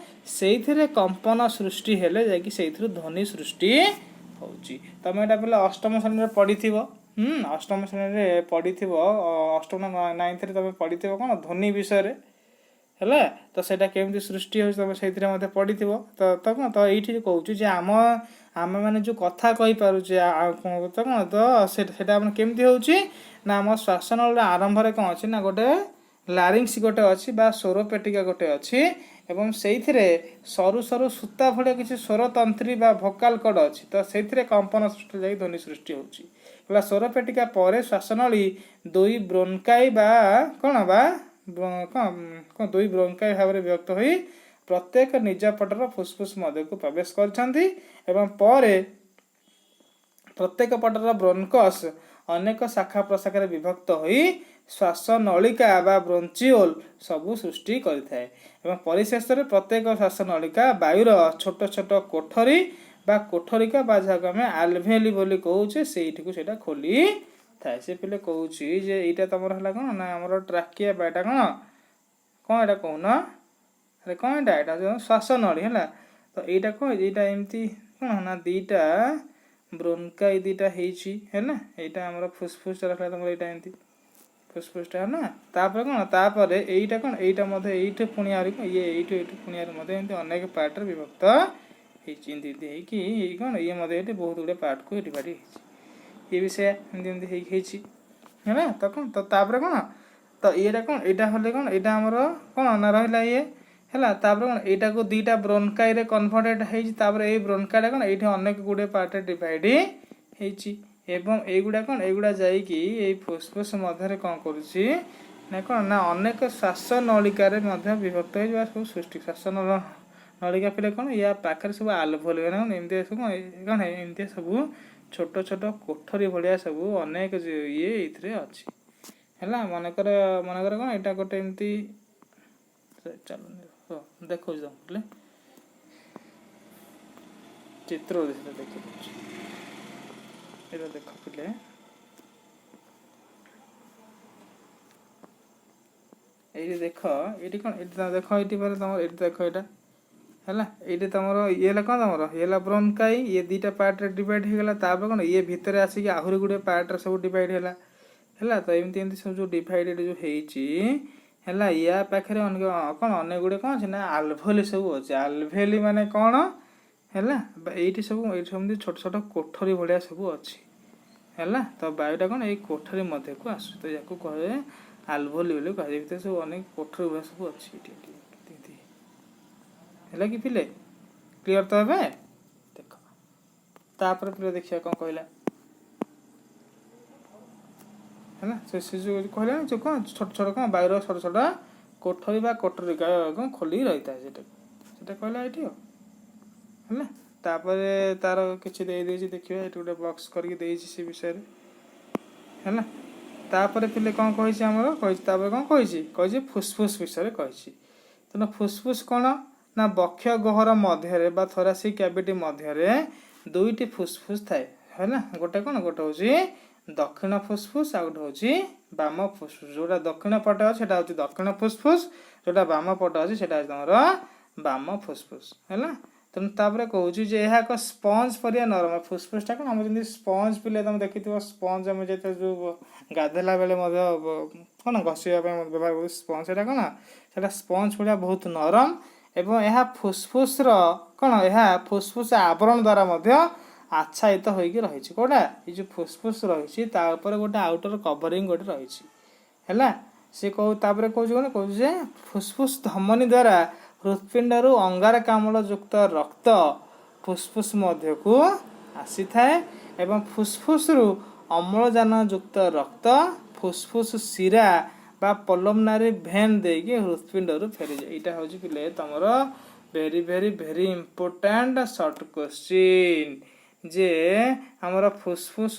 ସେଇଥିରେ କମ୍ପନ ସୃଷ୍ଟି ହେଲେ ଯାଇକି ସେଇଥିରୁ ଧ୍ୱନି ସୃଷ୍ଟି ହେଉଛି। ତମେ ଏଇଟା ପିଲା ଅଷ୍ଟମ ଶ୍ରେଣୀରେ ପଢିଥିବ। ଅଷ୍ଟମ ଶ୍ରେଣୀରେ ପଢିଥିବ, ଅଷ୍ଟମ ନା ନାଇନ୍ଥରେ ତମେ ପଢିଥିବ କ'ଣ ଧ୍ୱନି ବିଷୟରେ, ହେଲା। ତ ସେଇଟା କେମିତି ସୃଷ୍ଟି ହେଉଛି ତମେ ସେଇଥିରେ ମଧ୍ୟ ପଢିଥିବ। ତ କ'ଣ, ତ ଏଇଠି କହୁଛୁ ଯେ ଆମେମାନେ ଯୋଉ କଥା କହିପାରୁଛେ, ତ କ'ଣ, ତ ସେଇଟା ଆମର କେମିତି ହେଉଛି ନା ଆମ ଶ୍ୱାସନଳୀର ଆରମ୍ଭରେ କ'ଣ ଅଛି ନା ଗୋଟେ ଲାରିଙ୍ଗସ୍ ଗୋଟେ ଅଛି ବା ସ୍ୱରପେଟିକା ଗୋଟେ ଅଛି ଏବଂ ସେଇଥିରେ ସରୁ ସରୁ ସୂତା ଭଳିଆ କିଛି ସ୍ୱରତନ୍ତ୍ରୀ ବା ଭୋକାଲ କର୍ଡ ଅଛି। ତ ସେଇଥିରେ କମ୍ପନ ସୃଷ୍ଟି ଯାଇ ଧ୍ୱନି ସୃଷ୍ଟି ହେଉଛି। ହେଲା, ସ୍ୱରପେଟିକା ପରେ ଶ୍ୱାସନଳୀ ଦୁଇ ବ୍ରୋନକାଇ ବା କ'ଣ ବା କ'ଣ ଦୁଇ ବ୍ରୋଙ୍କାଇ ଭାବରେ ବିଭକ୍ତ ହୋଇ ପ୍ରତ୍ୟେକ ନିଜ ପଟର ଫୁସଫୁସ ମଧ୍ୟକୁ ପ୍ରବେଶ କରିଛନ୍ତି ଏବଂ ପରେ ପ୍ରତ୍ୟେକ ପଟର ବ୍ରୋନକସ୍ ଅନେକ ଶାଖା ପ୍ରଶାଖାରେ ବିଭକ୍ତ ହୋଇ ଶ୍ୱାସ ନଳିକା ବା ବ୍ରୋଞ୍ଚିଓଲ ସବୁ ସୃଷ୍ଟି କରିଥାଏ ଏବଂ ପରିଶେଷରେ ପ୍ରତ୍ୟେକ ଶ୍ୱାସ ନଳିକା ବାୟୁର ଛୋଟ ଛୋଟ କୋଠରୀ ବା କୋଠରିକା ବା ଯାହାକୁ ଆମେ ଆଲଭିଓଲି ବୋଲି କହୁଛେ, ସେଇଠିକୁ ସେଇଟା ଖୋଲି ଥାଏ। ସେ ପିଲେ କହୁଛି ଯେ ଏଇଟା ତମର ହେଲା କ'ଣ ନା ଆମର ଟ୍ରାକିଆ ବା ଏଇଟା କ'ଣ, କ'ଣ ଏଇଟା କହୁନ? ଆରେ କ'ଣ ଏଇଟା? ଏଇଟା ହେଉଛି ଶ୍ୱାସ ନଳୀ, ହେଲା। ତ ଏଇଟା କ'ଣ, ଏଇଟା ଏମିତି କ'ଣ ନା ଦିଟା ବ୍ରୋନକାଇ ଦିଟା ହେଇଛି, ହେଲା। ଏଇଟା ଆମର ଫୁସଫୁସଟା ରଖିଲା ତମର, ଏଇଟା ଏମିତି ଫୁସଫୁସଟା ହେଲା। ତାପରେ କ'ଣ, ତାପରେ ଏଇଟା କ'ଣ, ଏଇଟା ମଧ୍ୟ ଏଇଠୁ ପୁଣି ଆହୁରି କ'ଣ ଇଏ ଏଇଠୁ ପୁଣି ଆହୁରି ମଧ୍ୟ ଏମିତି ଅନେକ ପାର୍ଟରେ ବିଭକ୍ତ ହେଇଛି। ଏମିତି ଏମିତି ହେଇକି ଏଇ କ'ଣ ଇଏ ମଧ୍ୟ ଏଇଠି ବହୁତ ଗୁଡ଼ିଏ ପାର୍ଟକୁ ଡିଭାଇଡ଼ ହେଇଛି। ଇଏ ବି ସେୟା ଏମିତି ଏମିତି ହେଇକି ହେଇଛି, ହେଲା। ତ କ'ଣ, ତ ତାପରେ କ'ଣ, ତ ଇଏଟା କ'ଣ, ଏଇଟା ହେଲେ କ'ଣ, ଏଇଟା ଆମର କ'ଣ ନା ରହିଲା ଇଏ ହେଲା। ତାପରେ କ'ଣ, ଏଇଟାକୁ ଦିଟା ବ୍ରୋନକାଇରେ କନଭର୍ଟେଡ୍ ହେଇଛି। ତାପରେ ଏଇ ବ୍ରୋନକାଇଟା କ'ଣ ଏଇଠି ଅନେକ ଗୁଡ଼ିଏ ପାର୍ଟରେ ଡିଭାଇଡ଼ ହେଇଛି ଏବଂ ଏଇଗୁଡ଼ା କ'ଣ, ଏଇଗୁଡ଼ା ଯାଇକି ଏଇ ଫୁସଫୁସ ମଧ୍ୟରେ କ'ଣ କରୁଛି ନା କ'ଣ ନା ଅନେକ ଶ୍ୱାସ ନଳିକାରେ ମଧ୍ୟ ବିଭକ୍ତ ହେଇଯିବା ସବୁ ସୃଷ୍ଟି। ଶ୍ୱାସ ନଳିକା ପିଲେ କ'ଣ, ୟା ପାଖରେ ସବୁ ଆଲଭୋଲି ମାନେ କ'ଣ ଏମିତି ସବୁ କ'ଣ ଏମିତି ସବୁ ଛୋଟ ଛୋଟ କୋଠରୀ ଭଳିଆ ସବୁ ଅନେକ ଇଏ ଏଇଥିରେ ଅଛି, ହେଲା। ମନେକର କ'ଣ ଏଇଟା ଗୋଟେ ଏମିତି ଚାଲୁନି। ହଁ, ଦେଖାଉଛି ତମକୁ ହେଲେ ଚିତ୍ର ଦେଖି ଦଉଛି। ଏଇଟା ଦେଖ ପିଲେ, ଏଇଠି ଦେଖ, ଏଇଠି କ'ଣ, ଏଇଠି ଦେଖ, ଏଇଠି ପରେ ତମର ଏଇଠି ଦେଖ, ଏଇଟା ହେଲା, ଏଇଠି ତମର ଇଏ ହେଲା କ'ଣ ତମର? ଇଏ ହେଲା ବ୍ରୋନକାଇ। ଇଏ ଦୁଇଟା ପାର୍ଟରେ ଡିଭାଇଡ୍ ହେଇଗଲା। ତାପରେ କ'ଣ, ଇଏ ଭିତରେ ଆସିକି ଆହୁରି ଗୁଡ଼ିଏ ପାର୍ଟରେ ସବୁ ଡିଭାଇଡ୍ ହେଲା। ହେଲା ତ, ଏମିତି ଏମିତି ସବୁ ଯେଉଁ ଡିଭାଇଡେଡ୍ ଯେଉଁ ହେଇଛି, ହେଲା, ୟା ପାଖରେ ଅନେକ କ'ଣ, ଅନେକ ଗୁଡ଼ିଏ କ'ଣ ଅଛି ନା ଆଲଭିଓଲି ସବୁ ଅଛି। ଆଲଭିଓଲି ମାନେ କ'ଣ? ହେଲା, ଏଇଠି ସବୁ, ଏଇଠି ସବୁ ଛୋଟ ଛୋଟ କୋଠରୀ ଭଳିଆ ସବୁ ଅଛି। ହେଲା ତ, ବାୟୁଟା କ'ଣ ଏଇ କୋଠରୀ ମଧ୍ୟକୁ ଆସୁଛି। ତ ୟାକୁ କୁହାଯାଏ ଆଲଭିଓଲି ବୋଲି କୁହାଯାଏ। ଭିତରେ ସବୁ ଅନେକ କୋଠରୀ ଭଳିଆ ସବୁ ଅଛି ଏଠି ଏଠି ଏଠି। ହେଲା କି ପିଲେ? କ୍ଲିଅର ତ ଏବେ? ଦେଖ, ତାପରେ ପିଲେ ଦେଖିବା କ'ଣ କହିଲା। ହେଲା, ସେ ଯେଉଁ କହିଲା, ଯେଉଁ କ'ଣ ଛୋଟ ଛୋଟ କ'ଣ ବାୟୁର ଛୋଟ ଛୋଟ କୋଠରୀ ବା କୋଠରୀ କ'ଣ ଖୋଲିକି ରହିଥାଏ, ସେଟା କହିଲା ଏଇଠି ଆଉ। ହେଲା, ତାପରେ ତାର କିଛି ଦେଇଦେଇଛି, ଦେଖିବା। ଏଠି ଗୋଟେ ବକ୍ସ କରିକି ଦେଇଛି ସେ ବିଷୟରେ। ହେଲା, ତାପରେ ପିଲେ କ'ଣ କହିଛି ଆମର? କହିଛି, ତାପରେ କ'ଣ କହିଛି? କହିଛି ଫୁସଫୁସ ବିଷୟରେ କହିଛି। ତେଣୁ ଫୁସଫୁସ କ'ଣ ନା ବକ୍ଷ ଗହ୍ୱର ମଧ୍ୟରେ ବା ଥୋରାସିକ୍ କ୍ୟାଭିଟି ମଧ୍ୟରେ ଦୁଇଟି ଫୁସଫୁସ ଥାଏ। ହେଲା, ଗୋଟେ କ'ଣ? ଗୋଟେ ହେଉଛି ଦକ୍ଷିଣ ଫୁସଫୁସ, ଆଉ ଗୋଟେ ହେଉଛି ବାମ ଫୁସଫୁସ। ଯୋଉଟା ଦକ୍ଷିଣ ପଟେ ଅଛି, ସେଟା ହେଉଛି ଦକ୍ଷିଣ ଫୁସଫୁସ। ଯୋଉଟା ବାମ ପଟେ ଅଛି, ସେଟା ହେଉଛି ତମର ବାମ ଫୁସଫୁସ। ହେଲା, ତେଣୁ ତାପରେ କହୁଛି ଯେ ଏହା ଏକ ସ୍ପଞ୍ଜ ପରିଆ ନରମ। ଫୁସଫୁସଟା କ'ଣ? ଆମର ଯେମିତି ସ୍ପଞ୍ଜ, ପିଲେ ତମେ ଦେଖିଥିବ ସ୍ପଞ୍ଜ, ଆମେ ଯେତେ ଯେଉଁ ଗାଧେଇଲା ବେଳେ ମଧ୍ୟ କ'ଣ ଘଷିବା ପାଇଁ ବ୍ୟବହାର କରୁ ସ୍ପଞ୍ଜ। ସେଟା କ'ଣ? ସେଟା ସ୍ପଞ୍ଜ ଭଳିଆ ବହୁତ ନରମ ଏବଂ ଏହା ଫୁସଫୁସର କ'ଣ, ଏହା ଫୁସଫୁସ ଆବରଣ ଦ୍ୱାରା ମଧ୍ୟ ଆଚ୍ଛାଦିତ ହୋଇକି ରହିଛି। କୋଉଟା? ଏଇ ଯେଉଁ ଫୁସଫୁସ ରହିଛି, ତା ଉପରେ ଗୋଟେ ଆଉଟର କଭରିଂ ଗୋଟେ ରହିଛି। ହେଲା, ସେ କହୁ ତାପରେ କହୁଛି କ'ଣ? କହୁଛି ଯେ ଫୁସଫୁସ ଧମନୀ ଦ୍ୱାରା ହୃତ୍ପିଣ୍ଡରୁ ଅଙ୍ଗାରକାମ୍ଳ ଯୁକ୍ତ ରକ୍ତ ଫୁସଫୁସ ମଧ୍ୟକୁ ଆସିଥାଏ ଏବଂ ଫୁସଫୁସରୁ ଅମ୍ଳଜାନ ଯୁକ୍ତ ରକ୍ତ ଫୁସଫୁସ ଶିରା ବା ପଲମନାରୀ ଭେନ୍ ଦେଇକି ହୃତ୍ପିଣ୍ଡରୁ ଫେରିଯାଏ। ଏଇଟା ହେଉଛି ପିଲେ ତମର very very very important short question ଯେ ଆମର ଫୁସଫୁସ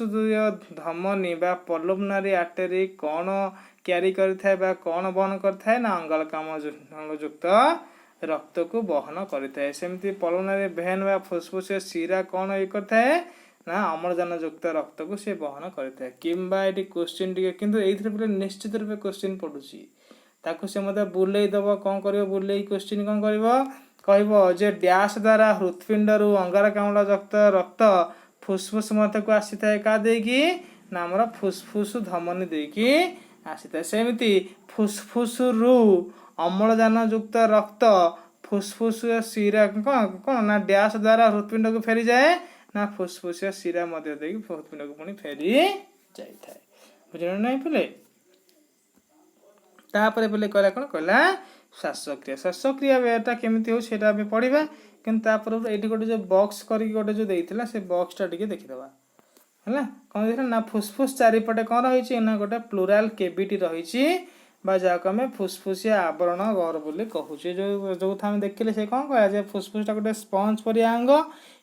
ଧମନୀ ବା ପଲମନାରୀ ଆର୍ଟେରୀ କ'ଣ କ୍ୟାରି କରିଥାଏ ବା କ'ଣ ବହନ କରିଥାଏ ନା ଅଙ୍ଗାରକାମ୍ଳ ଯୁକ୍ତ ରକ୍ତକୁ ବହନ କରିଥାଏ। ସେମିତି ପଲମନାରୀ ଭେନ୍ ବା ଫୁସଫୁସିଆ ଶିରା କ'ଣ ଇଏ କରିଥାଏ ନା ଅମ୍ଳଜାନ ଯୁକ୍ତ ରକ୍ତକୁ ସେ ବହନ କରିଥାଏ। କିମ୍ବା ଏଠି କୋଶ୍ଚିନ୍ ଟିକେ କିନ୍ତୁ ଏଇଥିରେ ପୁରା ନିଶ୍ଚିତ ରୂପେ କୋଶ୍ଚିନ୍ ପଡୁଛି। ତାକୁ ସେ ମଧ୍ୟ ବୁଲେଇ ଦବ। କ'ଣ କରିବ ବୁଲେଇ? କୋଶ୍ଚିନ୍ କ'ଣ କରିବ? କହିବ ଯେ ଡ୍ୟାସ୍ ଦ୍ୱାରା ହୃତ୍ପିଣ୍ଡରୁ ଅଙ୍ଗାରକାମ୍ଳ ଯୁକ୍ତ ରକ୍ତ ଫୁସଫୁସ ମଧ୍ୟକୁ ଆସିଥାଏ। କାହା ଦେଇକି ନା ଆମର ଫୁସଫୁସ ଧମନୀ ଦେଇକି ଆସିଥାଏ। ସେମିତି ଫୁସଫୁସରୁ ଅମ୍ଳଜାନ ଯୁକ୍ତ ରକ୍ତ ଫୁସଫୁସ ଶିରା କ'ଣ କ'ଣ ନା ଡ୍ୟାସ୍ ଦ୍ୱାରା ହୃତ୍ପିଣ୍ଡକୁ ଫେରିଯାଏ ନା ଫୁସଫୁସିଆ ଶିରା ମଧ୍ୟ ଦେଇକି ହୃତ୍ପିଣ୍ଡକୁ ପୁଣି ଫେରି ଯାଇଥାଏ। ବୁଝିଲ ନାହିଁ ପିଲେ? ତାପରେ ପିଲେ କହିଲା କ'ଣ? କହିଲା ଶ୍ୱାସକ୍ରିୟା। ଶ୍ୱାସକ୍ରିୟା କେମିତି ହେଉଛି, ସେଇଟା ଆମେ ପଢିବା। କିନ୍ତୁ ତାପରେ ଏଇଠି ଗୋଟେ ଯୋଉ ବକ୍ସ କରିକି ଗୋଟେ ଯୋଉ ଦେଇଥିଲା, ସେ ବକ୍ସଟା ଟିକେ ଦେଖିଦେବା। ହେଲା, କ'ଣ ଦେଇଥିଲା ନା ଫୁସଫୁସ ଚାରିପଟେ କ'ଣ ରହିଛି ନା ଗୋଟେ ପ୍ଲୁରାଲ କେଭିଟି ରହିଛି ବା ଯାହାକୁ ଆମେ ଫୁସଫୁସିଆ ଆବରଣ ଗହ୍ୱର ବୋଲି କହୁଛେ। ଯୋଉ ଯୋଉଥା ଆମେ ଦେଖିଲେ, ସେ କ'ଣ କହିଲା ଯେ ଫୁସଫୁସଟା ଗୋଟେ ସ୍ପଞ୍ଜ ପରି ଅଙ୍ଗ,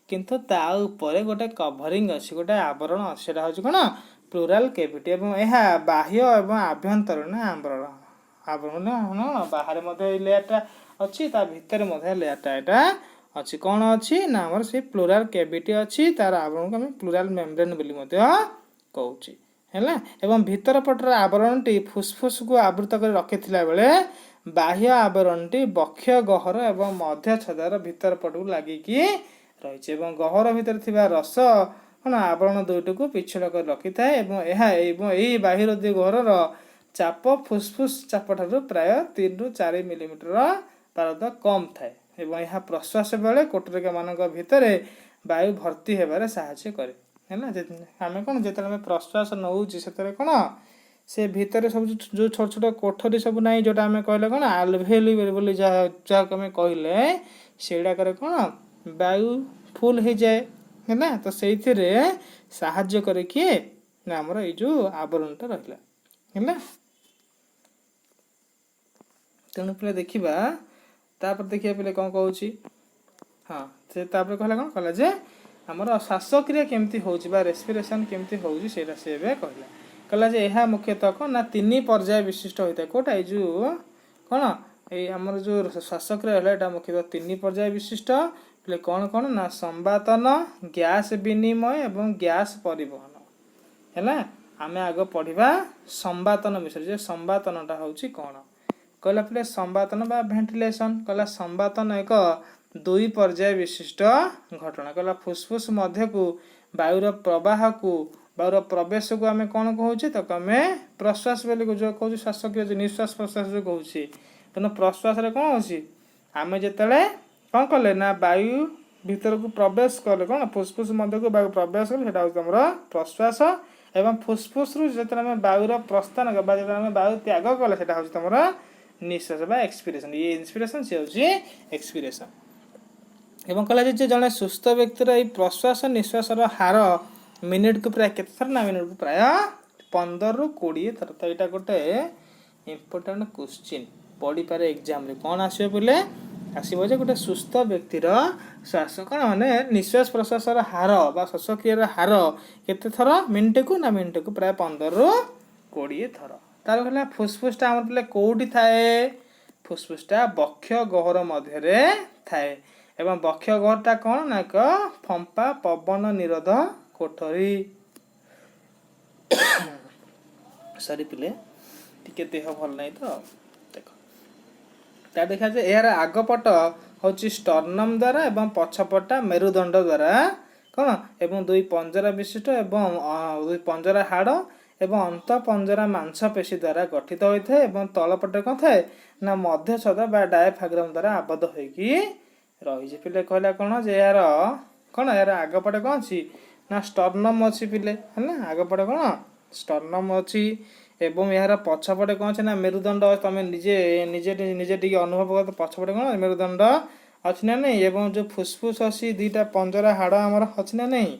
କିନ୍ତୁ ତା ଉପରେ ଗୋଟେ କଭରିଂ ଅଛି, ଗୋଟେ ଆବରଣ ଅଛି। ସେଟା ହେଉଛି କ'ଣ? ପ୍ଲୁରାଲ କେଭିଟି। ଏବଂ ଏହା ବାହ୍ୟ ଏବଂ ଆଭ୍ୟନ୍ତରୀଣ ଆବରଣ। ଆବରଣ ବାହାରେ ମଧ୍ୟ ଏଇ ଲେୟାରଟା ଅଛି, ତା ଭିତରେ ମଧ୍ୟ ଲେୟାରଟା ଏଇଟା ଅଛି। କ'ଣ ଅଛି ନା ଆମର ସେଇ ପ୍ଲୁରାଲ କେଭିଟି ଅଛି। ତାର ଆବରଣକୁ ଆମେ ପ୍ଲୁରାଲ ମେମ୍ବ୍ରେନ୍ ବୋଲି ମଧ୍ୟ କହୁଛି। ହେଲା, ଏବଂ ଭିତର ପଟର ଆବରଣଟି ଫୁସଫୁସକୁ ଆବୃତ କରି ରଖିଥିଲା ବେଳେ ବାହ୍ୟ ଆବରଣଟି ବକ୍ଷ ଗହ୍ୱର ଏବଂ ମଧ୍ୟ ଛଦାର ଭିତର ପଟକୁ ଲାଗିକି ରହିଛି ଏବଂ ଗହ୍ୱର ଭିତରେ ଥିବା ରସ କ'ଣ ଆବରଣ ଦୁଇଟିକୁ ପିଛୁଳ କରି ରଖିଥାଏ। ଏବଂ ଏହି ବାହ୍ୟରୋଧୀ ଗହ୍ୱରର ଚାପ ଫୁସଫୁସ ଚାପ ଠାରୁ ପ୍ରାୟ 3ରୁ 4 ମିଲିମିଟର ପାରଦ କମ୍ ଥାଏ ଏବଂ ଏହା ପ୍ରଶ୍ୱାସ ବେଳେ କୋଠରିକା ମାନଙ୍କ ଭିତରେ ବାୟୁ ଭର୍ତ୍ତି ହେବାରେ ସାହାଯ୍ୟ କରେ। ହେଲା, ଆମେ କ'ଣ, ଯେତେବେଳେ ଆମେ ପ୍ରଶ୍ୱାସ ନଉଛେ, ସେତେବେଳେ କ'ଣ ସେ ଭିତରେ ସବୁ ଯୋଉ ଛୋଟ ଛୋଟ କୋଠରୀ ସବୁ ନାହିଁ, ଯୋଉଟା ଆମେ କହିଲେ କ'ଣ ଆଲଭିଓଲି ବୋଲି, ଯାହାକୁ ଆମେ କହିଲେ, ସେଇଗୁଡ଼ାକରେ କ'ଣ ବାୟୁ ଫୁଲ ହେଇଯାଏ। ହେଲା, ତ ସେଇଥିରେ ସାହାଯ୍ୟ କରେ କିଏ ନା ଆମର ଏଇ ଯୋଉ ଆବରଣଟା ରହିଲା। ହେଲା, ତେଣୁ ପିଲା ଦେଖିବା, ତାପରେ ଦେଖିବା ପିଲା କ'ଣ କହୁଛି। ହଁ, ସେ ତାପରେ କହିଲା କ'ଣ? କହିଲା ଯେ ଆମର ଶ୍ୱାସକ୍ରିୟା କେମିତି ହେଉଛି ବା ରେସ୍ପିରେସନ୍ କେମିତି ହେଉଛି, ସେଇଟା ସେ ଏବେ କହିଲା। କହିଲା ଯେ ଏହା ମୁଖ୍ୟତଃ କ'ଣ ନା ତିନି ପର୍ଯ୍ୟାୟ ବିଶିଷ୍ଟ ହୋଇଥାଏ। କୋଉଟା? ଏଇ ଯୋଉ କ'ଣ, ଏଇ ଆମର ଯୋଉ ଶ୍ୱାସକ୍ରିୟା ହେଲା, ଏଇଟା ମୁଖ୍ୟତଃ ତିନି ପର୍ଯ୍ୟାୟ ବିଶିଷ୍ଟ। ହେଲେ କ'ଣ କ'ଣ ନା ସମ୍ବାତନ, ଗ୍ୟାସ୍ ବିନିମୟ ଏବଂ ଗ୍ୟାସ୍ ପରିବହନ। ହେଲା, ଆମେ ଆଗ ପଢିବା ସମ୍ବାତନ ବିଷୟରେ ଯେ ସମ୍ବାତନଟା ହେଉଛି କ'ଣ। କହିଲା ପିଲେ ସମ୍ବାତନ ବା ଭେଣ୍ଟିଲେସନ। କହିଲା ସମ୍ବାତନ ଏକ ଦୁଇ ପର୍ଯ୍ୟାୟ ବିଶିଷ୍ଟ ଘଟଣା। କହିଲା, ଫୁସଫୁସ ମଧ୍ୟକୁ ବାୟୁର ପ୍ରବାହକୁ, ବାୟୁର ପ୍ରବେଶକୁ ଆମେ କ'ଣ କହୁଛେ? ତାକୁ ଆମେ ପ୍ରଶ୍ୱାସ ବୋଲି ଯୋଉ କହୁଛୁ। ଶ୍ୱାସକ୍ରିୟା ଯୋଉ ନିଶ୍ୱାସ ପ୍ରଶ୍ୱାସ ଯୋଉ କହୁଛେ। ତେଣୁ ପ୍ରଶ୍ୱାସରେ କ'ଣ ହେଉଛି? ଆମେ ଯେତେବେଳେ କ'ଣ କଲେ ନା ବାୟୁ ଭିତରକୁ ପ୍ରବେଶ କଲେ, କ'ଣ ଫୁସଫୁସ ମଧ୍ୟକୁ ବାୟୁ ପ୍ରବେଶ କଲେ, ସେଇଟା ହେଉଛି ତମର ପ୍ରଶ୍ୱାସ। ଏବଂ ଫୁସଫୁସରୁ ଯେତେବେଳେ ଆମେ ବାୟୁର ପ୍ରସ୍ଥାନ ବା ଯେତେବେଳେ ଆମେ ବାୟୁ ତ୍ୟାଗ କଲେ, ସେଇଟା ହେଉଛି ତମର ନିଶ୍ୱାସ ବା ଏକ୍ସପିରେସନ୍। ଇଏ ଇନ୍ସପିରେସନ୍, ସିଏ ହେଉଛି ଏକ୍ସପିରେସନ୍। ଏବଂ କହିଲା ଯେ ଜଣେ ସୁସ୍ଥ ବ୍ୟକ୍ତିର ଏଇ ପ୍ରଶ୍ୱାସ ନିଶ୍ୱାସର ହାର ମିନିଟକୁ ପ୍ରାୟ କେତେ ଥର ନା ମିନିଟକୁ ପ୍ରାୟ 15ରୁ 20 ଥର। ତ ଏଇଟା ଗୋଟେ ଇମ୍ପୋର୍ଟାଣ୍ଟ କୋଶ୍ଚିନ୍ ପଡ଼ିପାରେ ଏକ୍ଜାମରେ। କ'ଣ ଆସିବ ବୋଲେ, ଆସିବ ଯେ ଗୋଟେ ସୁସ୍ଥ ବ୍ୟକ୍ତିର ଶ୍ୱାସ କ'ଣ ମାନେ ନିଶ୍ୱାସ ପ୍ରଶ୍ୱାସର ହାର ବା ଶ୍ୱାସକ୍ରିୟାର ହାର କେତେ ଥର ମିନିଟକୁ ନା ମିନିଟକୁ ପ୍ରାୟ 15ରୁ 20 ଥର। ତାର ହେଲା, ଫୁସଫୁସଟା ଆମର ପିଲା କୋଉଠି ଥାଏ? ଫୁସଫୁସଟା ବକ୍ଷ ଗହ୍ୱର ମଧ୍ୟରେ ଥାଏ। ଏବଂ ବକ୍ଷ ଗହ୍ୱରଟା କ'ଣ ନା ଏକ ଫମ୍ପା ପବନ ନିରୋଧ କୋଠରୀ। ସରି ପିଲେ, ଟିକେ ଦେହ ଭଲ ନାହିଁ ତ। ଦେଖ, ତା ଦେଖା ଯେ ଏହାର ଆଗପଟ ହେଉଛି ଷ୍ଟର୍ନମ ଦ୍ୱାରା ଏବଂ ପଛପଟଟା ମେରୁଦଣ୍ଡ ଦ୍ୱାରା କ'ଣ ଏବଂ ଦୁଇ ପଞ୍ଜରା ବିଶିଷ୍ଟ ଏବଂ ଦୁଇ ପଞ୍ଜରା ହାଡ଼ ଏବଂ ଅନ୍ତଃପଞ୍ଜରା ମାଂସପେଶୀ ଦ୍ୱାରା ଗଠିତ ହୋଇଥାଏ। ଏବଂ ତଳପଟରେ କ'ଣ ଥାଏ ନା ମଧ୍ୟଛଦା ବା ଡାଏଫ୍ରାଗମ ଦ୍ୱାରା ଆବଦ୍ଧ ହୋଇକି ରହିଛି। ପିଲେ, କହିଲା କ'ଣ ଯେ ଏହାର କ'ଣ ଏହାର ଆଗପଟେ କ'ଣ ଅଛି ନା ଷ୍ଟର୍ନମ ଅଛି ପିଲେ, ହେଲା? ଆଗପଟେ କ'ଣ ଷ୍ଟର୍ନମ ଅଛି ଏବଂ ଏହାର ପଛପଟେ କ'ଣ ଅଛି ନା ମେରୁଦଣ୍ଡ। ତମେ ନିଜେ ନିଜେ ନିଜେ ଟିକେ ଅନୁଭବ କର, ପଛପଟେ କ'ଣ ମେରୁଦଣ୍ଡ ଅଛି ନା ନାହିଁ? ଏବଂ ଯୋଉ ଫୁସଫୁସ ଅଛି, ଦିଟା ପଞ୍ଜରା ହାଡ଼ ଆମର ଅଛି ନା ନାହିଁ?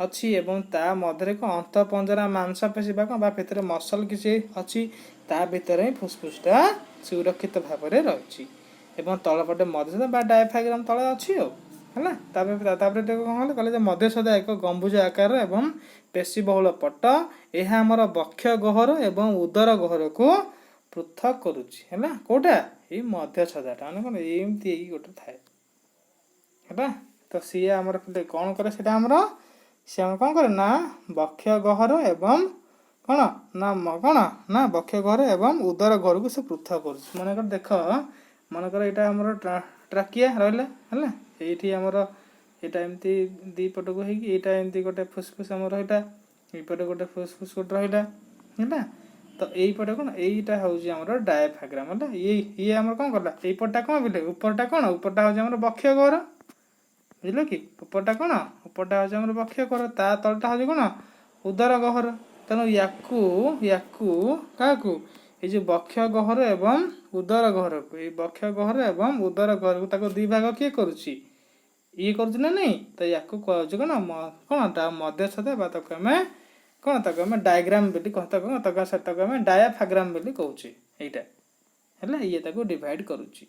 ଅଛି। ଏବଂ ତା ମଧ୍ୟରେ କ'ଣ ଅନ୍ତଃପଞ୍ଜରା ମାଂସପେଶୀ ବା କ'ଣ ବା ଭିତରେ ମସଲ କିଛି ଅଛି। ତା ଭିତରେ ହିଁ ଫୁସଫୁସଟା ସୁରକ୍ଷିତ ଭାବରେ ରହିଛି। ଏବଂ ତଳପଟେ ମଧ୍ୟଛଦା ବା ଡାଏଫ୍ରାଗ୍ରାମ ତଳେ ଅଛି ଆଉ ହେଲା। ତାପରେ ଦେଖ, କ'ଣ ହେଲା? କହିଲେ ଯେ ମଧ୍ୟଛଦା ଏକ ଗମ୍ବୁଜ ଆକାର ଏବଂ ପେଶୀବହୁଳ ପଟ। ଏହା ଆମର ବକ୍ଷ ଗହ୍ୱର ଏବଂ ଉଦର ଗହ୍ୱରକୁ ପୃଥକ କରୁଛି। ହେଲା, କୋଉଟା? ଏଇ ମଧ୍ୟଛଦାଟା। ମାନେ କ'ଣ ଏମିତି ହେଇକି ଗୋଟେ ଥାଏ, ହେଲା? ତ ସିଏ ଆମର କ'ଣ କରେ? ସେଇଟା ଆମର ସିଏ ଆମର କ'ଣ କରେ ନା ବକ୍ଷ ଗହ୍ୱର ଏବଂ କ'ଣ ନା କ'ଣ ନା ବକ୍ଷ ଗହ୍ୱର ଏବଂ ଉଦର ଗହ୍ୱରକୁ ସେ ପୃଥକ କରୁଛି। ମନେକର ଦେଖ, ମନେକର ଏଇଟା ଆମର ଟ୍ରାକିଆ ରହିଲା, ହେଲା? ଏଇଠି ଆମର ଏଇଟା ଏମିତି ଦି ପଟକୁ ହେଇକି ଏଇଟା ଏମିତି ଗୋଟେ ଫୁସଫୁସ ଆମର ରହିଲା। ଏଇପଟେ ଗୋଟେ ଫୁସଫୁସ ଗୋଟେ ରହିଲା, ହେଲା? ତ ଏଇପଟେ କ'ଣ ଏଇଟା ହେଉଛି ଆମର ଡାଏଫ୍ରାଗ୍ରାମ, ହେଲା? ଇଏ ଆମର କ'ଣ କଲା? ଏଇପଟଟା କ'ଣ ବୋଲେ, ଉପରଟା କ'ଣ? ଉପରଟା ହେଉଛି ଆମର ବକ୍ଷ ଗହ୍ୱର, ବୁଝିଲ କି? ଉପରଟା କ'ଣ? ଉପରଟା ହେଉଛି ଆମର ବକ୍ଷ ଗହ୍ୱର। ତା ତଳଟା ହେଉଛି କ'ଣ? ଉଦର ଗହ୍ୱର। ତେଣୁ ୟାକୁ କାହାକୁ, ଏଇ ଯୋଉ ବକ୍ଷ ଗହ୍ୱର ଏବଂ ଉଦର ଗହ୍ୱରକୁ, ଏଇ ବକ୍ଷ ଗହ୍ୱର ଏବଂ ଉଦର ଗହ୍ୱରକୁ ତାକୁ ଦି ଭାଗ କିଏ କରୁଛି? ଇଏ କରୁଛି ନା ନାଇଁ? ତ ୟାକୁ କୁହାଯାଉଛି କ'ଣ କ'ଣ ତା ମଧ୍ୟଛଦା ବା ତାକୁ ଆମେ କ'ଣ, ତାକୁ ଆମେ ଡାଇଗ୍ରାମ ବୋଲି କହ, ତାକୁ ତାକୁ ଆମେ ଡାୟାଫାଗ୍ରାମ ବୋଲି କହୁଛେ। ଏଇଟା ହେଲା, ଇଏ ତାକୁ ଡିଭାଇଡ କରୁଛି,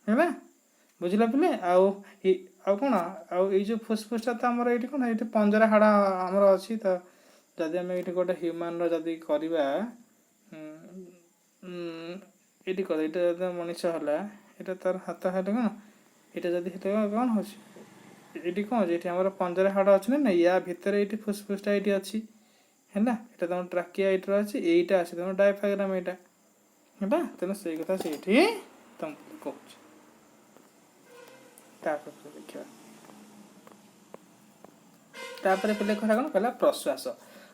ହେଲା? ବୁଝିଲା ପିଲେ? ଆଉ କ'ଣ, ଆଉ ଏଇ ଯୋଉ ଫୁସଫୁସଟା ତ ଆମର ଏଇଠି କ'ଣ, ଏଇଠି ପଞ୍ଜରା ହାଡ଼ ଆମର ଅଛି। ତ ଯଦି ଆମେ ଏଇଠି ଗୋଟେ ହ୍ୟୁମାନର ଯଦି କରିବା, ଏଇଠି କର, ଏଇଟା ଯଦି ମଣିଷ ହେଲା, ଏଇଟା ତାର ହାତ ହେଲେ କ'ଣ, ଏଇଟା ଯଦି ହେଲେ କ'ଣ ହେଉଛି? ଏଇଠି କ'ଣ ଅଛି? ଏଇଠି ଆମର ପଞ୍ଜରା ହାଡ଼ ଅଛି ନା? ୟା ଭିତରେ ଏଇଠି ଫୁସଫୁସଟା ଏଇଠି ଅଛି, ହେଲା? ଏଇଟା ତମ ଟ୍ରାକିଆ ଏଇଠି ଅଛି, ଏଇଟା ଅଛି ତମ ଡାଇଫ୍ରାଗ୍ରାମ ଏଇଟା, ହେଲା? ତେଣୁ ସେଇ କଥା ସେଇଠି ତମକୁ କହୁଛି। ତାପରେ ଦେଖିବା, ତାପରେ ପିଲେ କହିଲା କ'ଣ? କହିଲା ପ୍ରଶ୍ୱାସ।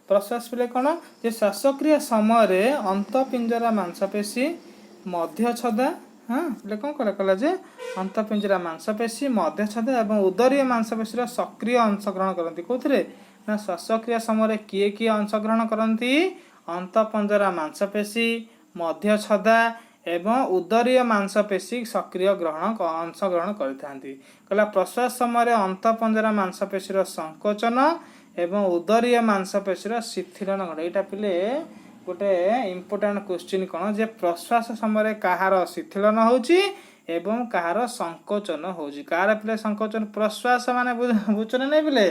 ପ୍ରଶ୍ୱାସ ପିଲେ କ'ଣ ଯେ ଶ୍ୱାସକ୍ରିୟା ସମୟରେ ଅନ୍ତଃପିଞ୍ଜରା ମାଂସପେଶୀ, ମଧ୍ୟଛଦା, ହଁ ପିଲେ, କ'ଣ କହିଲା? କହିଲା ଯେ ଅନ୍ତଃପିଞ୍ଜରା ମାଂସପେଶୀ, ମଧ୍ୟଛଦା ଏବଂ ଉଦରୀୟ ମାଂସପେଶୀର ସକ୍ରିୟ ଅଂଶଗ୍ରହଣ କରନ୍ତି। କୋଉଥିରେ ନା ଶ୍ୱାସକ୍ରିୟା ସମୟରେ କିଏ କିଏ ଅଂଶଗ୍ରହଣ କରନ୍ତି? ଅନ୍ତଃପଞ୍ଜରା ମାଂସପେଶୀ, ମଧ୍ୟଛଦା ଏବଂ ଉଦରୀୟ ମାଂସପେଶୀ ସକ୍ରିୟ ଅଂଶଗ୍ରହଣ କରିଥାନ୍ତି। କହିଲା, ପ୍ରଶ୍ୱାସ ସମୟରେ ଅନ୍ତଃପଞ୍ଜରା ମାଂସପେଶୀର ସଂକୋଚନ ଏବଂ ଉଦରୀୟ ମାଂସପେଶୀର ଶିଥିଳନ ଘଟେ। ଏଇଟା ପିଲେ ଗୋଟେ ଇମ୍ପୋର୍ଟାଣ୍ଟ କୋଶ୍ଚିନ୍। କ'ଣ ଯେ ପ୍ରଶ୍ୱାସ ସମୟରେ କାହାର ଶିଥିଳନ ହେଉଛି ଏବଂ କାହାର ସଂକୋଚନ ହେଉଛି? କାହାର ପିଲେ ସଂକୋଚନ? ପ୍ରଶ୍ୱାସ ମାନେ ବୁଝୁଛ ନା ନାଇଁ ପିଲେ?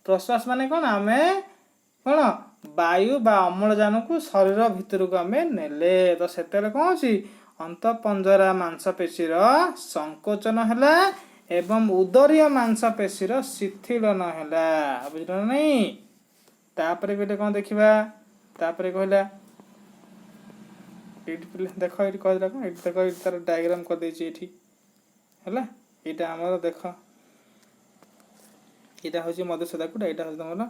ପ୍ରଶ୍ୱାସ ମାନେ କ'ଣ? ଆମେ କ'ଣ ବାୟୁ ବା ଅମ୍ଳଜାନକୁ ଶରୀର ଭିତରକୁ ଆମେ ନେଲେ, ତ ସେତେବେଳେ କ'ଣ ହେଉଛି? ଅନ୍ତଃପଞ୍ଜରା ମାଂସପେଶୀର ସଂକୋଚନ ହେଲା ଏବଂ ଉଦରୀୟ ମାଂସପେଶୀର ଶିଥିଳନ ହେଲା। ବୁଝିଲ ନା ନାଇଁ? ତାପରେ ପିଲେ କ'ଣ ଦେଖିବା? ତାପରେ କହିଲା ଏଇଠି ପିଲେ ଦେଖ, ଏଇଠି କହିଲା କ'ଣ? ଏଇଠି ଦେଖ, ଏଇଠି ତାର ଡାଇଗ୍ରାମ କରିଦେଇଛି ଏଇଠି, ହେଲା? ଏଇଟା ଆମର ଦେଖ, ଏଇଟା ହେଉଛି ମଧ୍ୟଛଦା କୋଉଟା? ଏଇଟା ହେଉଛି ତମର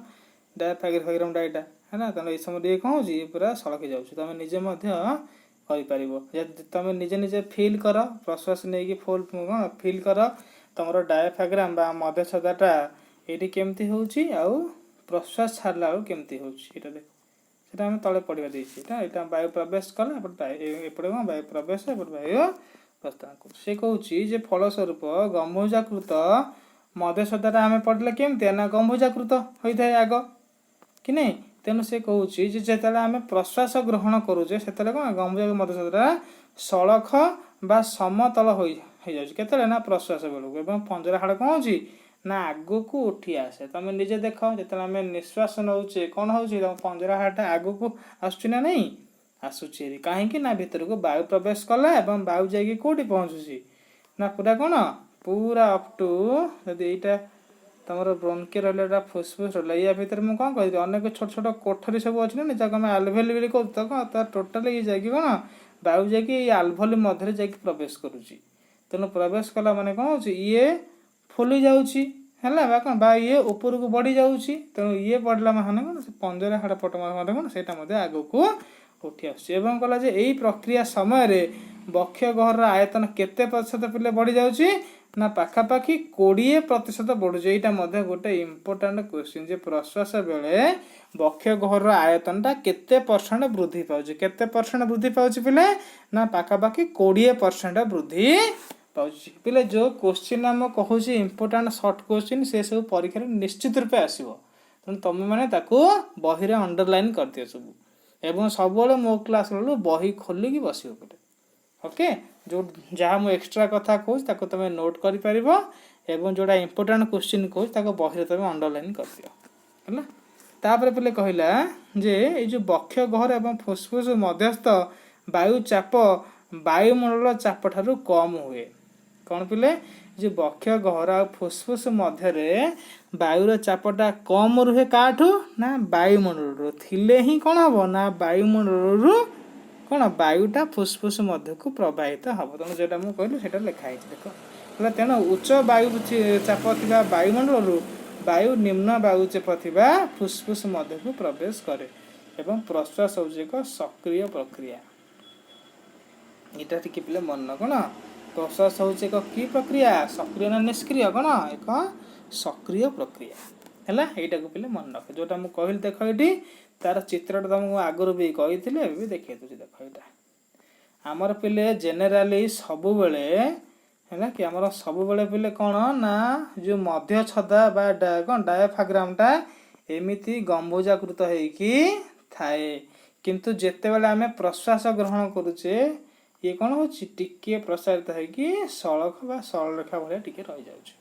ଡାୟାଫ୍ରାଗ୍ରାମଟା ଏଇଟା ହେଲା। ତେଣୁ ଏଇ ସମୟରେ ଇଏ କ'ଣ ହେଉଛି? ଇଏ ପୁରା ସଳଖି ଯାଉଛି। ତମେ ନିଜେ ମଧ୍ୟ କରିପାରିବ। ଯଦି ତମେ ନିଜେ ନିଜେ ଫିଲ୍ କର, ପ୍ରଶ୍ୱାସ ନେଇକି ଫୁଲ୍ କ'ଣ ଫିଲ୍ କର, ତମର ଡାୟାଫ୍ରାଗ୍ରାମ ବା ମଧ୍ୟଛଦାଟା ଏଇଠି କେମିତି ହେଉଛି ଆଉ ପ୍ରଶ୍ୱାସ ଛାଡ଼ିଲା ବେଳକୁ କେମିତି ହେଉଛି, ଏଇଟା ଦେଖ। ସେଟା ଆମେ ତଳେ ପଢ଼ିବା ଦେଇଛି। ଏଇଟା ବାୟୁ ପ୍ରବେଶ କଲା, ଏପଟେ ବାୟୁ, ଏପଟେ କ'ଣ ବାୟୁ ପ୍ରବେଶ, ଏପଟେ ବାୟୁ ପ୍ରସ୍ଥାନ କରୁଛି। ସେ କହୁଛି ଯେ ଫଳସ୍ୱରୂପ ଗମ୍ବୁଜାକୃତ ମଧ୍ୟଛଦାଟା ଆମେ ପଢ଼ିଲେ କେମିତି ନା ଗମ୍ବୁଜାକୃତ ହୋଇଥାଏ ଆଗ କି ନାଇଁ? ତେଣୁ ସେ କହୁଛି ଯେ ଯେତେବେଳେ ଆମେ ପ୍ରଶ୍ୱାସ ଗ୍ରହଣ କରୁଛେ, ସେତେବେଳେ କ'ଣ ଗମ୍ବୁଜ ମଧ୍ୟଛଦାଟା ସଳଖ ବା ସମତଳ ହେଇଯାଉଛି। କେତେବେଳେ ନା ପ୍ରଶ୍ୱାସ ବେଳକୁ। ଏବଂ ପଞ୍ଜରା ହାଡ଼ କ'ଣ ହେଉଛି ନା ଆଗକୁ ଉଠି ଆସେ। ତମେ ନିଜେ ଦେଖ, ଯେତେବେଳେ ଆମେ ନିଶ୍ୱାସ ନେଉଛେ, କ'ଣ ହେଉଛି? ତମ ପଞ୍ଜରା ହାଡ଼ଟା ଆଗକୁ ଆସୁଛି ନା ନାହିଁ? ଆସୁଛି ହେରି। କାହିଁକି ନା ଭିତରକୁ ବାୟୁ ପ୍ରବେଶ କଲା ଏବଂ ବାୟୁ ଯାଇକି କୋଉଠି ପହଞ୍ଚୁଛି ନା ପୁରା କ'ଣ ପୁରା ଅପ୍ ଟୁ, ଯଦି ଏଇଟା ତମର ବ୍ରୋଙ୍କି ରହିଲା, ଏଇଟା ଫୁସଫୁସ ରହିଲା, ୟା ଭିତରେ ମୁଁ କ'ଣ କହିଲି, ଅନେକ ଛୋଟ ଛୋଟ କୋଠରୀ ସବୁ ଅଛି ନା, ଯାହାକୁ ଆମେ ଆଲଭିଓଲି ବୋଲି କହୁଛୁ। ତ କ'ଣ ତା ଟୋଟାଲି ଇଏ ଯାଇକି କ'ଣ ବାୟୁ ଯାଇକି ଏଇ ଆଲଭିଓଲି ମଧ୍ୟରେ ଯାଇକି ପ୍ରବେଶ କରୁଛି। ତେଣୁ ପ୍ରବେଶ କଲା ମାନେ କ'ଣ ହେଉଛି? ଇଏ ଫୁଲି ଯାଉଛି ହେଲା ବା କ'ଣ ବା ଇଏ ଉପରକୁ ବଢ଼ି ଯାଉଛି। ତେଣୁ ଇଏ ବଢ଼ିଲା ମାନେ କ'ଣ, ସେ ପଞ୍ଜରା ହାଡ଼ ପଟ ମଧ୍ୟ କ'ଣ ସେଇଟା ମଧ୍ୟ ଆଗକୁ ଉଠି ଆସୁଛି। ଏବଂ କହିଲା ଯେ ଏଇ ପ୍ରକ୍ରିୟା ସମୟରେ ବକ୍ଷ ଗହ୍ୱରର ଆୟତନ କେତେ ପ୍ରତିଶତ ପିଲେ ବଢ଼ି ଯାଉଛି ନା ପାଖାପାଖି 20% ବଢୁଛି। ଏଇଟା ମଧ୍ୟ ଗୋଟେ ଇମ୍ପୋର୍ଟାଣ୍ଟ କ୍ୱେଶ୍ଚିନ୍ ଯେ ପ୍ରଶ୍ୱାସ ବେଳେ ବକ୍ଷ ଗହ୍ୱରର ଆୟତନଟା କେତେ ପରସେଣ୍ଟ ବୃଦ୍ଧି ପାଉଛି? କେତେ ପରସେଣ୍ଟ ବୃଦ୍ଧି ପାଉଛି ପିଲେ? ନା ପାଖାପାଖି 20% ବୃଦ୍ଧି ପାଉଛି। ପିଲେ, ଯୋଉ କ୍ୱେଶ୍ଚିନ୍ ଆମ କହୁଛି ଇମ୍ପୋର୍ଟାଣ୍ଟ ସର୍ଟ କ୍ୱେଶ୍ଚିନ୍, ସେ ସବୁ ପରୀକ୍ଷାରେ ନିଶ୍ଚିତ ରୂପେ ଆସିବ। ତେଣୁ ତମେ ମାନେ ତାକୁ ବହିରେ ଅଣ୍ଡରଲାଇନ୍ କରିଦିଅ ସବୁ ଏବଂ ସବୁବେଳେ ମୋ କ୍ଲାସ୍ ବେଳକୁ ବହି ଖୋଲିକି ବସିବ ପିଲେ। ଓକେ, ଯୋଉ ଯାହା ମୁଁ ଏକ୍ସଟ୍ରା କଥା କହୁଛି, ତାକୁ ତମେ ନୋଟ୍ କରିପାରିବ ଏବଂ ଯୋଉଟା ଇମ୍ପୋର୍ଟାଣ୍ଟ କ୍ୱେଶ୍ଚିନ୍ କହୁଛି, ତାକୁ ବହିରେ ତମେ ଅଣ୍ଡରଲାଇନ୍ କରିଦିଅ। ହେଲା, ତାପରେ ପିଲେ କହିଲା ଯେ ଏଇ ଯୋଉ ବକ୍ଷ ଗହ୍ୱର ଏବଂ ଫୁସଫୁସ ମଧ୍ୟସ୍ଥ ବାୟୁ ଚାପ ବାୟୁମଣ୍ଡଳ ଚାପ ଠାରୁ କମ୍ ହୁଏ। କ'ଣ ପିଲେ? ଯେ ବକ୍ଷ ଗହ୍ୱର ଆଉ ଫୁସଫୁସ ମଧ୍ୟରେ ବାୟୁର ଚାପଟା କମ୍ ରୁହେ। କାହାଠୁ ନା ବାୟୁମଣ୍ଡଳରୁ ଥିଲେ ହିଁ କ'ଣ ହବ ନା ବାୟୁମଣ୍ଡଳରୁ କ'ଣ ବାୟୁଟା ଫୁସଫୁସ ମଧ୍ୟକୁ ପ୍ରବାହିତ ହବ। ତେଣୁ ଯେଉଁଟା ମୁଁ କହିଲି, ସେଇଟା ଲେଖା ହେଇଛି ଦେଖ। ହେଲା, ତେଣୁ ଉଚ୍ଚ ବାୟୁ ଚାପ ଥିବା ବାୟୁମଣ୍ଡଳରୁ ବାୟୁ ନିମ୍ନ ବାୟୁ ଚାପ ଥିବା ଫୁସଫୁସ ମଧ୍ୟକୁ ପ୍ରବେଶ କରେ ଏବଂ ପ୍ରଶ୍ୱାସ ହେଉଛି ଏକ ସକ୍ରିୟ ପ୍ରକ୍ରିୟା। ଏଇଟା ଟିକେ ପିଲେ ମନ, କ'ଣ ପ୍ରଶ୍ୱାସ ହେଉଛି ଏକ କି ପ୍ରକ୍ରିୟା? ସକ୍ରିୟ ନା ନିଷ୍କ୍ରିୟ? କ'ଣ ଏକ ସକ୍ରିୟ ପ୍ରକ୍ରିୟା। ହେଲା, ଏଇଟାକୁ ପିଲେ ମନେ ରଖ, ଯୋଉଟା ମୁଁ କହିଲି। ଦେଖ, ଏଇଠି ତାର ଚିତ୍ରଟା ତମକୁ ଆଗରୁ ବି କହିଥିଲି, ଏବେ ବି ଦେଖେଇ ଦଉଛି। ଦେଖ, ଏଇଟା ଆମର ପିଲେ ଜେନେରାଲି ସବୁବେଳେ ହେଲା କି ଆମର ସବୁବେଳେ ପିଲେ କ'ଣ ନା ଯୋଉ ମଧ୍ୟଛଦା ବା କ'ଣ ଡାୟାଫ୍ରାଗ୍ରାମଟା ଏମିତି ଗମ୍ବୁଜାକୃତ ହେଇକି ଥାଏ। କିନ୍ତୁ ଯେତେବେଳେ ଆମେ ପ୍ରଶ୍ୱାସ ଗ୍ରହଣ କରୁଛେ, ଇଏ କ'ଣ ହଉଛି? ଟିକିଏ ପ୍ରସାରିତ ହେଇକି ସଳଖ ବା ସରଳରେଖା ଭଳିଆ ଟିକେ ରହିଯାଉଛି।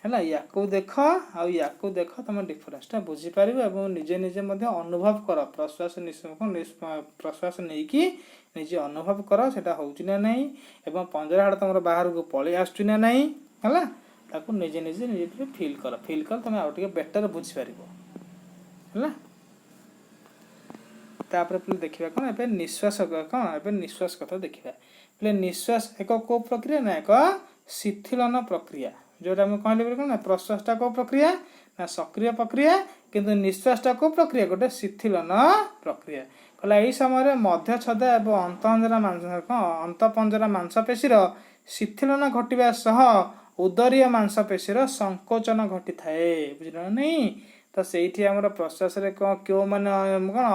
ହେଲା, ୟାକୁ ଦେଖ ଆଉ ୟାକୁ ଦେଖ, ତମ ଡିଫରେନ୍ସଟା ବୁଝିପାରିବ ଏବଂ ନିଜେ ନିଜେ ମଧ୍ୟ ଅନୁଭବ କର। ପ୍ରଶ୍ୱାସ ପ୍ରଶ୍ୱାସ ନେଇକି ନିଜେ ଅନୁଭବ କର, ସେଟା ହଉଛି ନା ନାହିଁ ଏବଂ ପଞ୍ଜରା ହାଡ଼ ତମର ବାହାରକୁ ପଳେଇ ଆସୁଛି ନା ନାହିଁ। ହେଲା, ତାକୁ ନିଜେ ନିଜେ ନିଜେ ଟିକେ ଫିଲ୍ କର। ଫିଲ୍ କଲେ ତମେ ଆଉ ଟିକେ ବେଟର ବୁଝିପାରିବ। ହେଲା, ତାପରେ ପିଲେ ଦେଖିବା କ'ଣ ଏବେ ନିଶ୍ୱାସ, କ'ଣ ଏବେ ନିଶ୍ୱାସ କଥା ଦେଖିବା ପିଲେ। ନିଶ୍ୱାସ ଏକ କୋଉ ପ୍ରକ୍ରିୟା ନା ଏକ ଶିଥିଳନ ପ୍ରକ୍ରିୟା। ଯୋଉଟା ମୁଁ କହିଲି ବୋଲି, କ'ଣ ନା ପ୍ରଶ୍ୱାସଟା କୋଉ ପ୍ରକ୍ରିୟା ନା ସକ୍ରିୟ ପ୍ରକ୍ରିୟା, କିନ୍ତୁ ନିଶ୍ୱାସଟା କୋଉ ପ୍ରକ୍ରିୟା? ଗୋଟେ ଶିଥିଳନ ପ୍ରକ୍ରିୟା। କହିଲା, ଏଇ ସମୟରେ ମଧ୍ୟଛଦା ଏବଂ ଅନ୍ତଃପଞ୍ଜରା ମାଂସ, କ'ଣ ଅନ୍ତଃପଞ୍ଜରା ମାଂସପେଶୀର ଶିଥିଳନ ଘଟିବା ସହ ଉଦରୀୟ ମାଂସପେଶୀର ସଂକୋଚନ ଘଟିଥାଏ। ବୁଝିଲ ନା ନାଇଁ? ତ ସେଇଠି ଆମର ପ୍ରଶ୍ୱାସରେ କ'ଣ କେଉଁମାନେ କ'ଣ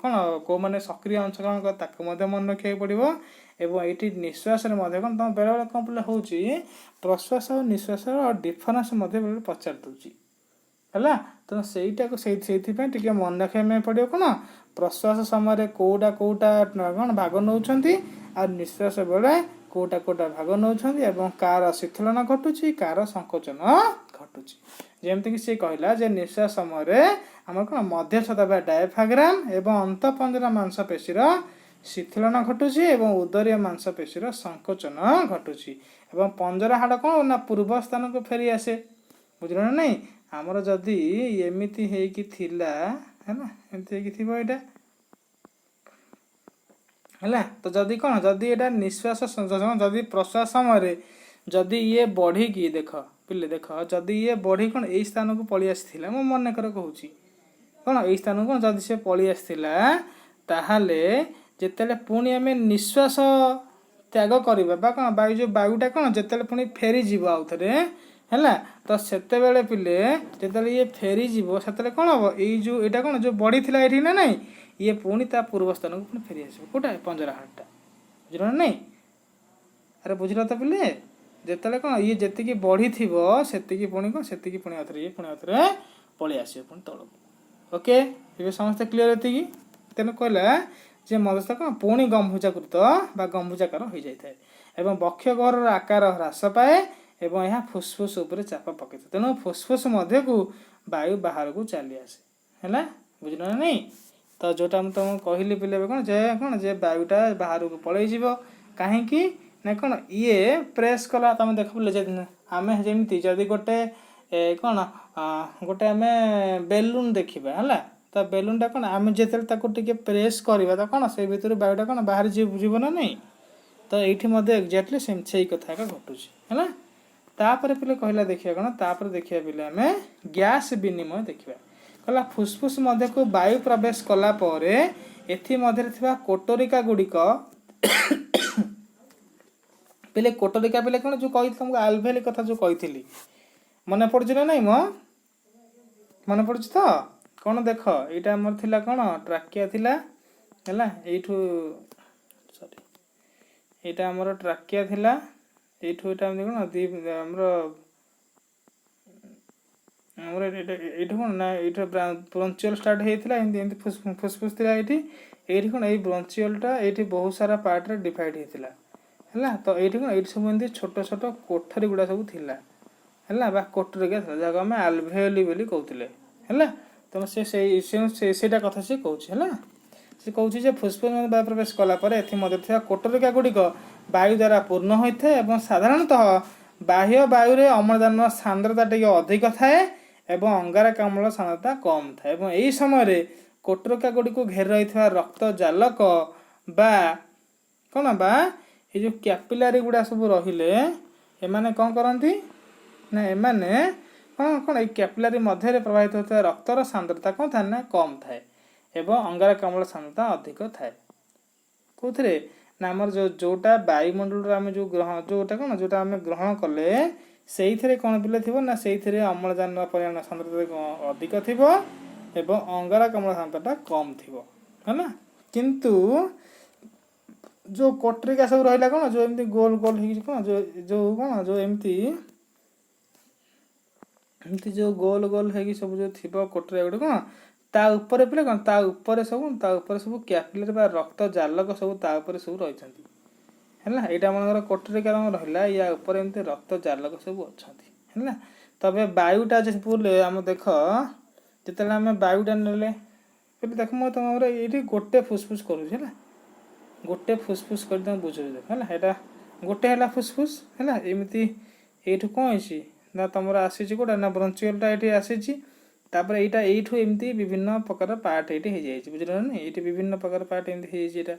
କ'ଣ କେଉଁମାନେ ସକ୍ରିୟ ଅଂଶଗ୍ରହଣ କରେ, ତାକୁ ମଧ୍ୟ ମନେ ରଖିବାକୁ ପଡ଼ିବ। ଏବଂ ଏଇଠି ନିଶ୍ୱାସରେ ମଧ୍ୟ କ'ଣ ତମ ବେଳେବେଳେ କ'ଣ ପିଲା ହେଉଛି, ପ୍ରଶ୍ୱାସ ଆଉ ନିଶ୍ୱାସର ଡିଫରେନ୍ସ ମଧ୍ୟ ବେଳେବେଳେ ପଚାରି ଦେଉଛି। ହେଲା, ତେଣୁ ସେଇଟାକୁ ସେଇଥିପାଇଁ ଟିକେ ମନେ ରଖିବା ପାଇଁ ପଡ଼ିବ, କ'ଣ ପ୍ରଶ୍ୱାସ ସମୟରେ କୋଉଟା କୋଉଟା କ'ଣ ଭାଗ ନେଉଛନ୍ତି ଆଉ ନିଶ୍ୱାସ ବେଳେ କୋଉଟା କୋଉଟା ଭାଗ ନେଉଛନ୍ତି ଏବଂ କାହାର ଶିଥିଳନ ଘଟୁଛି, କାହାର ସଂକୋଚନ ଘଟୁଛି। ଯେମିତିକି ସେ କହିଲା ଯେ ନିଶ୍ୱାସ ସମୟରେ ଆମର କ'ଣ ମଧ୍ୟଛଦା ବା ଡାୟାଫ୍ରାଗ୍ରାମ ଏବଂ ଅନ୍ତଃପଞ୍ଜରା ମାଂସପେଶୀର ଶିଥିଳନ ଘଟୁଛି ଏବଂ ଉଦରୀୟ ମାଂସପେଶୀର ସଂକୋଚନ ଘଟୁଛି ଏବଂ ପଞ୍ଜରା ହାଡ଼ କ'ଣ ନା ପୂର୍ବ ସ୍ଥାନକୁ ଫେରି ଆସେ। ବୁଝିଲ ନା ନାଇଁ? ଆମର ଯଦି ଏମିତି ହେଇକି ଥିଲା, ହେଲା, ଏମିତି ହେଇକି ଥିବ ଏଇଟା, ହେଲା, ତ ଯଦି କ'ଣ ଯଦି ଏଇଟା ନିଶ୍ୱାସ ଯଦି ପ୍ରଶ୍ୱାସ ସମୟରେ ଯଦି ଇଏ ବଢ଼ିକି, ଦେଖ ପିଲେ, ଦେଖ, ଯଦି ଇଏ ବଢ଼ି କ'ଣ ଏଇ ସ୍ଥାନକୁ ପଳେଇ ଆସିଥିଲା, ମୁଁ ମନେକର କହୁଛି କ'ଣ, ଏଇ ସ୍ଥାନକୁ କ'ଣ ଯଦି ସେ ପଳେଇ ଆସିଥିଲା, ତାହେଲେ ଯେତେବେଳେ ପୁଣି ଆମେ ନିଶ୍ୱାସ ତ୍ୟାଗ କରିବା ବା କ'ଣ ବାୟୁ, ଯେଉଁ ବାୟୁଟା କ'ଣ ଯେତେବେଳେ ପୁଣି ଫେରିଯିବ ଆଉ ଥରେ, ହେଲା, ତ ସେତେବେଳେ ପିଲେ, ଯେତେବେଳେ ଇଏ ଫେରିଯିବ, ସେତେବେଳେ କ'ଣ ହବ? ଏଇ ଯେଉଁ ଏଇଟା କ'ଣ ଯେଉଁ ବଢ଼ିଥିଲା ଏଇଠି ନା ନାଇଁ, ଇଏ ପୁଣି ତା ପୂର୍ବ ସ୍ଥାନକୁ ପୁଣି ଫେରି ଆସିବ। କୋଉଟା? ପଞ୍ଜରା ହାଡ଼ଟା। ବୁଝିଲ ନା ନାଇଁ? ଆରେ ବୁଝିଲ ତ ପିଲେ? ଯେତେବେଳେ କ'ଣ ଇଏ ଯେତିକି ବଢ଼ିଥିବ, ସେତିକି ପୁଣି କ'ଣ, ସେତିକି ପୁଣି ଆଉଥରେ ଇଏ ପୁଣି ଆଉଥରେ ପଳେଇ ଆସିବ ପୁଣି ତଳକୁ। ଓକେ, ଏବେ ସମସ୍ତେ କ୍ଲିଅର ଏତିକି? ତେଣୁ କହିଲା ଯେ ମଧ୍ୟସ୍ଥ କ'ଣ ପୁଣି ଗମ୍ଭୁଜାକୃତ ବା ଗମ୍ଭୁଜାକାର ହୋଇଯାଇଥାଏ ଏବଂ ବକ୍ଷ ଗହ୍ୱରର ଆକାର ହ୍ରାସ ପାଏ ଏବଂ ଏହା ଫୁସଫୁସ ଉପରେ ଚାପ ପକାଇଥାଏ। ତେଣୁ ଫୁସଫୁସ ମଧ୍ୟକୁ ବାୟୁ ବାହାରକୁ ଚାଲି ଆସେ। ହେଲା, ବୁଝିଲ ନା ନାଇଁ? ତ ଯୋଉଟା ମୁଁ ତମକୁ କହିଲି ପିଲେ, ଏବେ କ'ଣ ଯେ ବାୟୁଟା ବାହାରକୁ ପଳେଇଯିବ। କାହିଁକି ନା କ'ଣ ଇଏ ପ୍ରେସ୍ କଲା। ତମେ ଦେଖ ପିଲେ, ଯେ ଆମେ ଯେମିତି ଯଦି ଗୋଟେ କ'ଣ ଗୋଟେ ଆମେ ବେଲୁନ ଦେଖିବା, ହେଲା, ତ ବେଲୁନଟା କ'ଣ ଆମେ ଯେତେବେଳେ ତାକୁ ଟିକେ ପ୍ରେସ୍ କରିବା, ତ କ'ଣ ସେଇ ଭିତରୁ ବାୟୁଟା କ'ଣ ବାହାରି ଯିବ ନା ନାଇଁ? ତ ଏଇଠି ମଧ୍ୟ ଏକ୍ଜାକ୍ଟଲି ସେମିତି ସେଇ କଥା ଏକା ଘଟୁଛି। ହେଲା, ତାପରେ ପିଲେ କହିଲା, ଦେଖିବା କ'ଣ, ତାପରେ ଦେଖିବା ପିଲେ ଆମେ ଗ୍ୟାସ୍ ବିନିମୟ ଦେଖିବା। କହିଲା, ଫୁସଫୁସ ମଧ୍ୟକୁ ବାୟୁ ପ୍ରବେଶ କଲା ପରେ ଏଥି ମଧ୍ୟରେ ଥିବା କୋଟରିକା ଗୁଡ଼ିକ, ପିଲେ, କୋଟରିକା ପିଲେ କ'ଣ? ଯୋଉ କହିଥିଲି ତମକୁ ଆଲଭେଲି କଥା ଯୋଉ କହିଥିଲି, ମନେ ପଡୁଛି ନା ନାଇଁ ମ? ମନେ ପଡୁଛି ତ? କ'ଣ ଦେଖ, ଏଇଟା ଆମର ଥିଲା କ'ଣ, ଟ୍ରାକିଆ ଥିଲା। ହେଲା, ଏଇଠୁ, ସରି, ଏଇଟା ଆମର ଟ୍ରାକିଆ ଥିଲା। ଏଇଠୁ ଏଇଟା ଏମିତି କ'ଣ ଦି ଆମର ଏଇଟା ଏଇଠୁ କ'ଣ ନା ଏଇଠୁ ବ୍ରୋଞ୍ଚିଓଲ ଷ୍ଟାର୍ଟ ହେଇଥିଲା। ଏମିତି ଏମିତି ଫୁସଫୁସ ଥିଲା ଏଇଠି। ଏଇଠି କ'ଣ ଏଇ ବ୍ରୋଞ୍ଚିଓଲଟା ଏଇଠି ବହୁତ ସାରା ପାର୍ଟରେ ଡିଭାଇଡ୍ ହେଇଥିଲା। ହେଲା, ତ ଏଇଠି କ'ଣ, ଏଇଠି ସବୁ ଏମିତି ଛୋଟ ଛୋଟ କୋଠରୀ ଗୁଡ଼ା ସବୁ ଥିଲା, ହେଲା, ବା କୋଟରିକା ଥିଲା, ଯାହାକୁ ଆମେ ଆଲଭେଓଲି ବୋଲି କହୁଥିଲେ। ହେଲା, ତ ସେ ସେଇ ସେଇଟା କଥା ସେ କହୁଛି। ହେଲା, ସେ କହୁଛି ଯେ ଫୁସଫୁସ ବାୟୁ ପ୍ରବେଶ କଲା ପରେ ଏଥି ମଧ୍ୟରେ ଥିବା କୋଟରିକା ଗୁଡ଼ିକ ବାୟୁ ଦ୍ୱାରା ପୂର୍ଣ୍ଣ ହୋଇଥାଏ ଏବଂ ସାଧାରଣତଃ ବାହ୍ୟ ବାୟୁରେ ଅମ୍ଳଜାନର ସାନ୍ଦ୍ରତା ଟିକେ ଅଧିକ ଥାଏ ଏବଂ ଅଙ୍ଗାରକାମ୍ଳ ସାନ୍ଦ୍ରତା କମ୍ ଥାଏ। ଏବଂ ଏହି ସମୟରେ କୋଟରିକା ଗୁଡ଼ିକୁ ଘେରି ରହିଥିବା ରକ୍ତ ଜାଲକ ବା କ'ଣ ବା ଏଇ ଯେଉଁ କ୍ୟାପିଲାରି ଗୁଡ଼ା ସବୁ ରହିଲେ, ଏମାନେ କ'ଣ କରନ୍ତି ନା ଏମାନେ କ'ଣ କ'ଣ ଏଇ କ୍ୟାପିଲାରି ମଧ୍ୟରେ ପ୍ରବାହିତ ହେଉଥିବା ରକ୍ତର ସାନ୍ଦ୍ରତା କ'ଣ ଥାଏ ନା କମ୍ ଥାଏ ଏବଂ ଅଙ୍ଗାରକାମ୍ଳ ସାନ୍ଦ୍ରତା ଅଧିକ ଥାଏ। କୋଉଥିରେ ନା ଆମର ଯୋଉଟା ବାୟୁମଣ୍ଡଳରୁ ଆମେ ଯୋଉ ଗ୍ରହଣ, ଯୋଉଟା କ'ଣ, ଯୋଉଟା ଆମେ ଗ୍ରହଣ କଲେ, ସେଇଥିରେ କ'ଣ ପିଲେ ଥିବ ନା ସେଇଥିରେ ଅମ୍ଳଜାନର ପରିମାଣ ସାନ୍ଦ୍ରତା ଅଧିକ ଥିବ ଏବଂ ଅଙ୍ଗାରକାମ୍ଳ ସାନ୍ଦ୍ରତାଟା କମ୍ ଥିବ। ହେଲା, କିନ୍ତୁ ଯୋଉ କୋଟରିକା ସବୁ ରହିଲା କ'ଣ, ଯୋଉ ଏମିତି ଗୋଲ ଗୋଲ ହେଇକି କ'ଣ, ଯୋଉ ଯୋଉ କ'ଣ, ଯୋଉ ଏମିତି ଏମିତି ଯୋଉ ଗୋଲ ଗୋଲ ହେଇକି ସବୁ ଯୋଉ ଥିବ କୋଟରିକା ଗୁଡିକ କ'ଣ, ତା ଉପରେ ପିଲେ କ'ଣ, ତା ଉପରେ ସବୁ କ୍ୟାପିଲାରି ବା ରକ୍ତ ଜାଲକ ସବୁ ତା ଉପରେ ସବୁ ରହିଛନ୍ତି। ହେଲା, ଏଇଟା ମନେକର କୋଟରିକା ରହିଲା, ୟା ଉପରେ ଏମିତି ରକ୍ତ ଜାଲକ ସବୁ ଅଛନ୍ତି। ହେଲା, ତବେ ବାୟୁଟା ଯେ ବୁଲେ ଆମ, ଦେଖ, ଯେତେବେଳେ ଆମେ ବାୟୁଟା ନେଲେ, ଏବେ ଦେଖ, ମୁଁ ତମର ଏଇଠି ଗୋଟେ ଫୁସଫୁସ କରୁଛି। ହେଲା, ଗୋଟେ ଫୁସଫୁସ କରି ତମେ ବୁଝୁଛି, ଦେଖ। ହେଲା, ଏଇଟା ଗୋଟେ ହେଲା ଫୁସଫୁସ। ହେଲା, ଏମିତି ଏଇଠୁ କ'ଣ ହେଇଛି ନା ତମର ଆସିଛି କୋଉଟା ନା ବ୍ରଞ୍ଚିଓଲଟା ଏଇଠି ଆସିଛି। ତାପରେ ଏଇଟା ଏଇଠୁ ଏମିତି ବିଭିନ୍ନ ପ୍ରକାର ପାର୍ଟ ଏଇଠି ହେଇଯାଇଛି। ବୁଝିଲ ନା? ଏଇଠି ବିଭିନ୍ନ ପ୍ରକାର ପାର୍ଟ ଏମିତି ହେଇଯାଇଛି ଏଇଟା।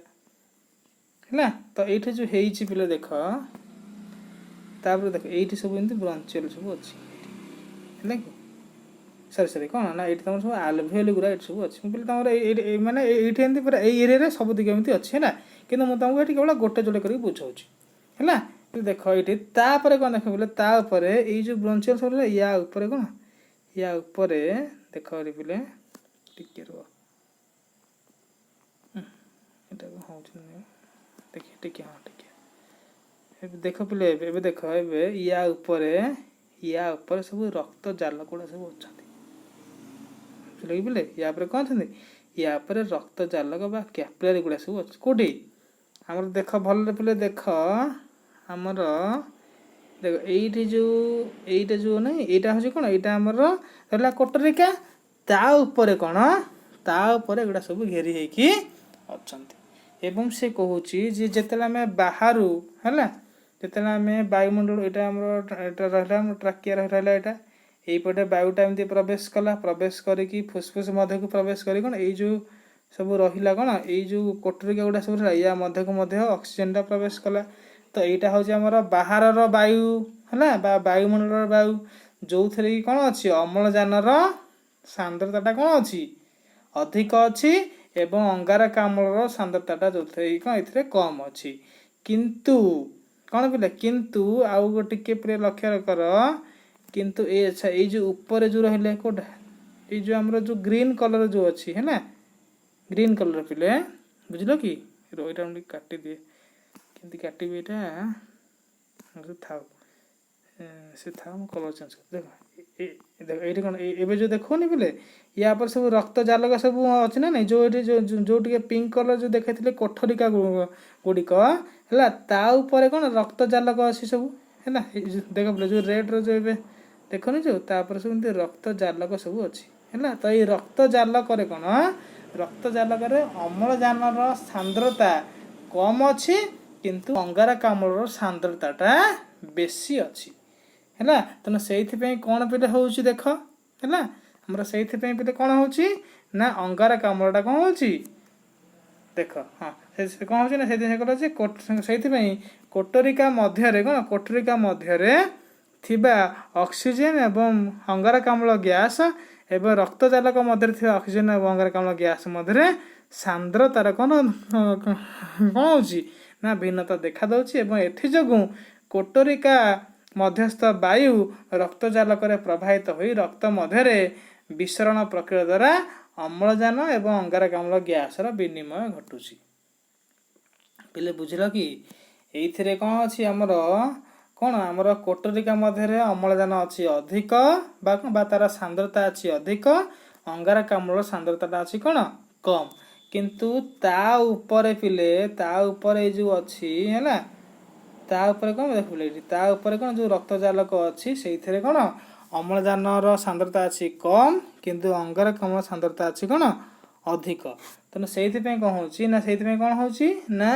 ହେଲା, ତ ଏଇଠି ଯୋଉ ହେଇଛି ପିଲା ଦେଖ, ତାପରେ ଦେଖ, ଏଇଠି ସବୁ ଏମିତି ବ୍ରଞ୍ଚିଓଲ ସବୁ ଅଛି। ହେଲା କି? ସରି ସରି, କ'ଣ ନା ଏଇଠି ତମର ସବୁ ଆଲଭିଓଲି ଗୁଡ଼ା ଏଇଠି ସବୁ ଅଛି। ମୁଁ କହିଲି ତମର ଏଇଠି ମାନେ ଏଇଠି ଏମିତି ପୁରା ଏଇ ଏରିଆରେ ସବୁ ଦିଗ ଏମିତି ଅଛି। ହେଲା, କିନ୍ତୁ ମୁଁ ତମକୁ ଏଠି କେବଳ ଗୋଟେ ଯୋଡ଼େ କରିକି ବୁଝାଉଛି। ହେଲା, ଦେଖ ଏଇଠି, ତାପରେ କ'ଣ ଦେଖ ବୋଲେ, ତା ଉପରେ ଏଇ ଯୋଉ ବ୍ରଞ୍ଚିଓଲ ସବୁ ରହିଲା, ୟା ଉପରେ କ'ଣ, ୟା ଉପରେ ଦେଖ ଏଠି ପିଲେ, ଟିକେ ରୁହ। ଏଇଟା କ'ଣ ହେଉଛି ଦେଖି ଟିକେ, ହଁ ଟିକେ। ଏବେ ଦେଖ ପିଲେ, ଏବେ ଏବେ ଦେଖ, ଏବେ ୟା ଉପରେ ସବୁ ରକ୍ତ ଜାଲ ଗୁଡ଼ା ସବୁ ଅଛନ୍ତି। ବୁଝିଲ କି ପିଲେ? ୟା ଉପରେ କ'ଣ ଅଛନ୍ତି? ୟା ଉପରେ ରକ୍ତ ଜାଲକ ବା କ୍ୟାପିଲାରି ଗୁଡ଼ା ସବୁ ଅଛି। କୋଉଠି ଆମର ଦେଖ ଭଲରେ ପିଲେ, ଦେଖ, ଆମର ଦେଖ, ଏଇଠି ଯୋଉ ଏଇଟା ଯୋଉ ନାଇଁ, ଏଇଟା ହଉଛି କ'ଣ? ଏଇଟା ଆମର ରହିଲା କୋଟରିକା। ତା ଉପରେ କ'ଣ, ତା ଉପରେ ଏଗୁଡ଼ା ସବୁ ଘେରି ହେଇକି ଅଛନ୍ତି। ଏବଂ ସେ କହୁଛି ଯେ ଯେତେବେଳେ ଆମେ ବାହାରୁ, ହେଲା, ଯେତେବେଳେ ଆମେ ବାୟୁମଣ୍ଡଳ, ଏଇଟା ଆମର ଏଇଟା ରହିଲା, ଆମର ଟ୍ରାକିଆ ରହିଲା ଏଇଟା, ଏଇପଟେ ବାୟୁଟା ଏମିତି ପ୍ରବେଶ କଲା। ପ୍ରବେଶ କରିକି ଫୁସଫୁସ ମଧ୍ୟକୁ ପ୍ରବେଶ କରି କ'ଣ ଏଇ ଯୋଉ ସବୁ ରହିଲା କ'ଣ, ଏଇ ଯୋଉ କୋଟରିକା ଗୁଡ଼ା ସବୁ ରହିଲା, ୟା ମଧ୍ୟକୁ ମଧ୍ୟ ଅକ୍ସିଜେନଟା ପ୍ରବେଶ କଲା। ତ ଏଇଟା ହେଉଛି ଆମର ବାହାରର ବାୟୁ, ହେଲା, ବା ବାୟୁମଣ୍ଡଳର ବାୟୁ, ଯୋଉଥିରେ କି କ'ଣ ଅଛି? ଅମ୍ଳଜାନର ସାନ୍ଦ୍ରତାଟା କ'ଣ ଅଛି? ଅଧିକ ଅଛି ଏବଂ ଅଙ୍ଗାରକାମ୍ଳର ସାନ୍ଦ୍ରତାଟା ଯୋଉଥିରେ କି କ'ଣ ଏଥିରେ କମ୍ ଅଛି। କିନ୍ତୁ କ'ଣ ପିଲା, କିନ୍ତୁ ଆଉ ଗୋଟେ ଟିକେ ପିଲା ଲକ୍ଷ୍ୟ କର। କିନ୍ତୁ ଏ ଆଚ୍ଛା, ଏଇ ଯୋଉ ଉପରେ ଯୋଉ ରହିଲେ, କୋଉଟା? ଏଇ ଯୋଉ ଆମର ଯୋଉ ଗ୍ରୀନ୍ କଲର ଯୋଉ ଅଛି, ହେଲା, ଗ୍ରୀନ୍ କଲର ପିଲେ, ବୁଝିଲ କି? ରୁହ, ଏଇଟା ମୁଁ ଟିକେ କାଟିଦିଏ। କେମିତି କାଟିବି ଏଇଟା? ସେ ଥାଉ, ସେ ଥାଉ, ମୁଁ କଲର ଚେଞ୍ଜ କରି ଦେଖ। ଦେଖ, ଏଇଠି କ'ଣ ଏବେ ଯୋଉ ଦେଖୁନି ପିଲେ, ୟା ପରେ ସବୁ ରକ୍ତ ଜାଲକ ସବୁ ଅଛି ନା ନାଇଁ? ଯୋଉ ଏଠି ଯୋଉ ଯୋଉ ଟିକେ ପିଙ୍କ କଲର ଯୋଉ ଦେଖେଇଥିଲେ କୋଠରିକା ଗୁଡ଼ିକ, ହେଲା, ତା ଉପରେ କ'ଣ ରକ୍ତ ଜାଲକ ଅଛି ସବୁ, ହେଲା। ଏଇ ଯୋଉ ଦେଖ ପିଲେ, ଯୋଉ ରେଡ୍ର ଯୋଉ ଏବେ ଦେଖୁନି ଯୋଉ, ତାପରେ ସବୁ ଏମିତି ରକ୍ତ ଜାଲକ ସବୁ ଅଛି, ହେଲା। ତ ଏଇ ରକ୍ତ ଜାଲକରେ କ'ଣ? ରକ୍ତ ଜାଲକରେ ଅମ୍ଳଜାନର ସାନ୍ଦ୍ରତା କମ୍ ଅଛି, କିନ୍ତୁ ଅଙ୍ଗାରକାମ୍ଳର ସାନ୍ଦ୍ରତାଟା ବେଶୀ ଅଛି, ହେଲା। ତେଣୁ ସେଇଥିପାଇଁ କ'ଣ ପିଲେ ହେଉଛି ଦେଖ, ହେଲା, ଆମର ସେଇଥିପାଇଁ ପିଲେ କ'ଣ ହେଉଛି ନା ଅଙ୍ଗାରକାମ୍ଳଟା କ'ଣ ହେଉଛି ଦେଖ। ହଁ, ସେ କ'ଣ ହେଉଛି ନା ସେଇଥିପାଇଁ କହିଲା ଯେ ସେଇଥିପାଇଁ କୋଟରିକା ମଧ୍ୟରେ କ'ଣ, କୋଠରିକା ମଧ୍ୟରେ ଥିବା ଅକ୍ସିଜେନ ଏବଂ ଅଙ୍ଗାରକାମ୍ଳ ଗ୍ୟାସ୍ ଏବଂ ରକ୍ତଜାଲକ ମଧ୍ୟରେ ଥିବା ଅକ୍ସିଜେନ ଏବଂ ଅଙ୍ଗାରକାମ୍ଳ ଗ୍ୟାସ୍ ମଧ୍ୟରେ ସାନ୍ଦ୍ରତାର କ'ଣ ହେଉଛି ନା ଭିନ୍ନତା ଦେଖାଦେଉଛି ଏବଂ ଏଥିଯୋଗୁଁ କୋଟରିକା ମଧ୍ୟସ୍ଥ ବାୟୁ ରକ୍ତଜାଲକରେ ପ୍ରବାହିତ ହୋଇ ରକ୍ତ ମଧ୍ୟରେ ବିସରଣ ପ୍ରକ୍ରିୟା ଦ୍ୱାରା ଅମ୍ଳଜାନ ଏବଂ ଅଙ୍ଗାରକାମ୍ଳ ଗ୍ୟାସର ବିନିମୟ ଘଟୁଛି। ପିଲେ, ବୁଝିଲ କି? ଏଇଥିରେ କ'ଣ ଅଛି ଆମର? କ'ଣ ଆମର କୋଟରିକା ମଧ୍ୟରେ ଅମ୍ଳଜାନ ଅଛି ଅଧିକ ବା କ'ଣ ବା ତାର ସାନ୍ଦ୍ରତା ଅଛି ଅଧିକ, ଅଙ୍ଗାରକାମ୍ଳର ସାନ୍ଦ୍ରତାଟା ଅଛି କ'ଣ କମ୍। କିନ୍ତୁ ତା ଉପରେ ପିଲେ, ତା ଉପରେ ଏଇ ଯୋଉ ଅଛି, ହେଲା, ତା ଉପରେ କ'ଣ ଦେଖ ପିଲେ, ଏଇଠି ତା ଉପରେ କ'ଣ ଯୋଉ ରକ୍ତଜାଲକ ଅଛି, ସେଇଥିରେ କ'ଣ ଅମ୍ଳଜାନର ସାନ୍ଦ୍ରତା ଅଛି କମ୍, କିନ୍ତୁ ଅଙ୍ଗାରକାମ୍ଳ ସାନ୍ଦ୍ରତା ଅଛି କ'ଣ ଅଧିକ। ତେଣୁ ସେଇଥିପାଇଁ କ'ଣ ହେଉଛି ନା, ସେଇଥିପାଇଁ କ'ଣ ହେଉଛି ନା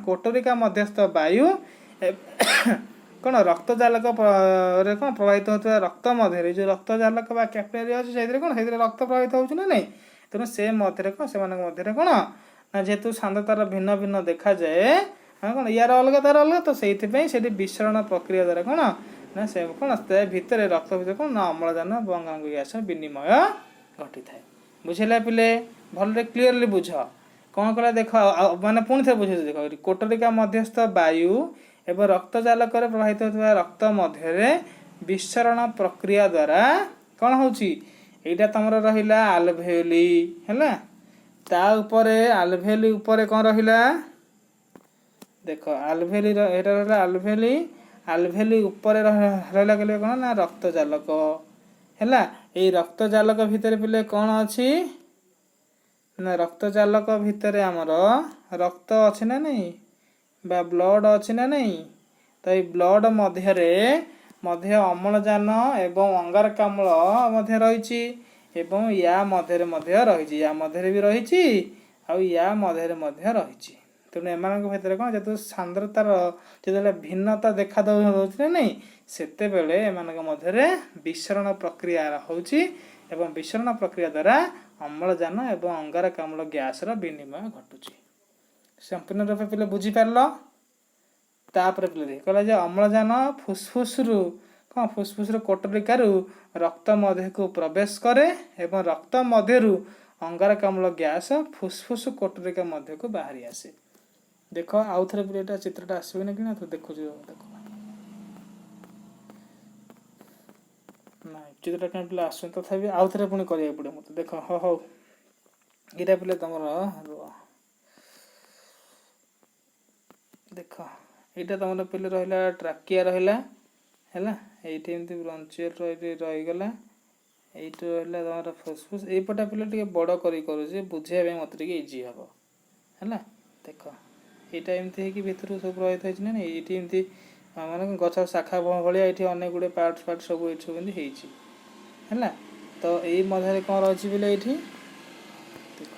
କୋଟରିକା ମଧ୍ୟସ୍ଥ ବାୟୁ କ'ଣ ରକ୍ତଜାଲକ ରେ କ'ଣ ପ୍ରବାହିତ ହେଉଥିବା ରକ୍ତ ମଧ୍ୟରେ, ଯୋଉ ରକ୍ତଜାଲକ ବା କ୍ୟାପିଲାରି ଅଛି, ସେଇଥିରେ କ'ଣ, ସେଇଥିରେ ରକ୍ତ ପ୍ରବାହିତ ହେଉଛି ନା ନାଇଁ? ତେଣୁ ସେ ମଧ୍ୟରେ କ'ଣ, ସେମାନଙ୍କ ମଧ୍ୟରେ କ'ଣ ନା ଯେହେତୁ ସାନ୍ଦ୍ରତାର ଭିନ୍ନ ଭିନ୍ନ ଦେଖାଯାଏ, ହଁ, କ'ଣ ୟାର ଅଲଗା, ତାର ଅଲଗା, ତ ସେଇଥିପାଇଁ ସେଠି ବିସରଣ ପ୍ରକ୍ରିୟା ଦ୍ୱାରା କ'ଣ ନା ସେ କ'ଣ ତା ଭିତରେ, ରକ୍ତ ଭିତରେ କ'ଣ ନା ଅମ୍ଳଜାନ ଏବଂ ଗ୍ୟାସ ବିନିମୟ ଘଟିଥାଏ। ବୁଝିଲା ପିଲେ? ଭଲରେ କ୍ଲିୟରଲି ବୁଝ। କ'ଣ କଲା ଦେଖ, ଆଉ ମାନେ ପୁଣି ଥରେ ବୁଝୁଛି ଦେଖ। ଏଠି କୋଟରିକା ମଧ୍ୟସ୍ଥ ବାୟୁ ଏବଂ ରକ୍ତଜାଲକରେ ପ୍ରବାହିତ ହେଉଥିବା ରକ୍ତ ମଧ୍ୟରେ ବିସରଣ ପ୍ରକ୍ରିୟା ଦ୍ୱାରା କ'ଣ ହେଉଛି? ଏଇଟା ତମର ରହିଲା ଆଲଭେଓଲି, ହେଲା। ତା ଉପରେ, ଆଲଭେଲି ଉପରେ କ'ଣ ରହିଲା ଦେଖ। ଆଲଭେଲି, ଏଇଟା ରହିଲା ଆଲଭେଲି। ଆଲଭେଲି ଉପରେ ରହିଲା କହିଲେ କ'ଣ ନା ରକ୍ତଜାଲକ, ହେଲା। ଏଇ ରକ୍ତଜାଲକ ଭିତରେ ପିଲେ କ'ଣ ଅଛି ନା ରକ୍ତଜାଲକ ଭିତରେ ଆମର ରକ୍ତ ଅଛି ନା ନାଇଁ, ବା ବ୍ଲଡ ଅଛି ନା ନାଇଁ? ତ ଏଇ ବ୍ଲଡ ମଧ୍ୟରେ ମଧ୍ୟ ଅମ୍ଳଜାନ ଏବଂ ଅଙ୍ଗାରକାମ୍ଳ ମଧ୍ୟ ରହିଛି ଏବଂ ୟା ମଧ୍ୟରେ ମଧ୍ୟ ରହିଛି। ୟା ମଧ୍ୟରେ ବି ରହିଛି ଆଉ ୟା ମଧ୍ୟରେ ମଧ୍ୟ ରହିଛି। ତେଣୁ ଏମାନଙ୍କ ଭିତରେ କ'ଣ, ଯେହେତୁ ସାନ୍ଦ୍ରତାର ଯେତେବେଳେ ଭିନ୍ନତା ଦେଖା ଦେଉଛି ନା ନାଇଁ, ସେତେବେଳେ ଏମାନଙ୍କ ମଧ୍ୟରେ ବିସରଣ ପ୍ରକ୍ରିୟା ହେଉଛି ଏବଂ ବିସରଣ ପ୍ରକ୍ରିୟା ଦ୍ୱାରା ଅମ୍ଳଜାନ ଏବଂ ଅଙ୍ଗାରକାମ୍ଳ ଗ୍ୟାସର ବିନିମୟ ଘଟୁଛି। ସମ୍ପୂର୍ଣ୍ଣ ରୂପେ ପିଲେ ବୁଝିପାରିଲ? ତାପରେ ପିଲେ ଦେଖ, କହିଲା ଯେ ଅମ୍ଳଜାନ ଫୁସଫୁସରୁ କ'ଣ, ଫୁସଫୁସର କୋଟରିକାରୁ ରକ୍ତ ମଧ୍ୟକୁ ପ୍ରବେଶ କରେ ଏବଂ ରକ୍ତ ମଧ୍ୟରୁ ଅଙ୍ଗାରକାମ୍ଳ ଗ୍ୟାସ ଫୁସଫୁସ କୋଟରିକା ମଧ୍ୟକୁ ବାହାରି ଆସେ। ଦେଖ, ଆଉ ଥରେ ପିଲେ, ଏଇଟା ଚିତ୍ରଟା ଆସିବ ନା କି ନା ଦେଖୁଛୁ। ଦେଖ, ନାଇଁ, ଚିତ୍ରଟା କାହିଁ ପିଲା ଆସୁନି? ତଥାପି ଆଉ ଥରେ ପୁଣି କରିବାକୁ ପଡ଼ିବ ମୋତେ। ଦେଖ, ହଉ ହଉ, ଏଇଟା ପିଲେ ତମର, ରୁହ, ଦେଖ, ଏଇଟା ତମର ପିଲେ ରହିଲା ଟ୍ରାକିଆ ରହିଲା, ହେଲା। ଏଇଠି ଏମିତି ବ୍ରଞ୍ଚିଓଲ ରହିଗଲା। ଏଇଠି ରହିଲା ତମର ଫୁସଫୁସ। ଏଇପଟା ପିଲା ଟିକେ ବଡ଼ କରି କରୁଛି, ବୁଝିବା ପାଇଁ ମୋତେ ଟିକେ ଇଜି ହବ, ହେଲା। ଦେଖ, ଏଇଟା ଏମିତି ହେଇକି ଭିତରୁ ସବୁ ପ୍ରବାହିତ ହେଇଛି ନା ନାଇଁ? ଏଇଠି ଏମିତି ମାନେ ଗଛ ଶାଖା ଭଳିଆ ଏଇଠି ଅନେକ ଗୁଡ଼ିଏ ପାର୍ଟ ଫାର୍ଟ ସବୁ ଏଇଠି ସବୁ ଏମିତି ହେଇଛି, ହେଲା। ତ ଏଇ ମଧ୍ୟରେ କ'ଣ ରହିଛି ପିଲା? ଏଇଠି ଦେଖ,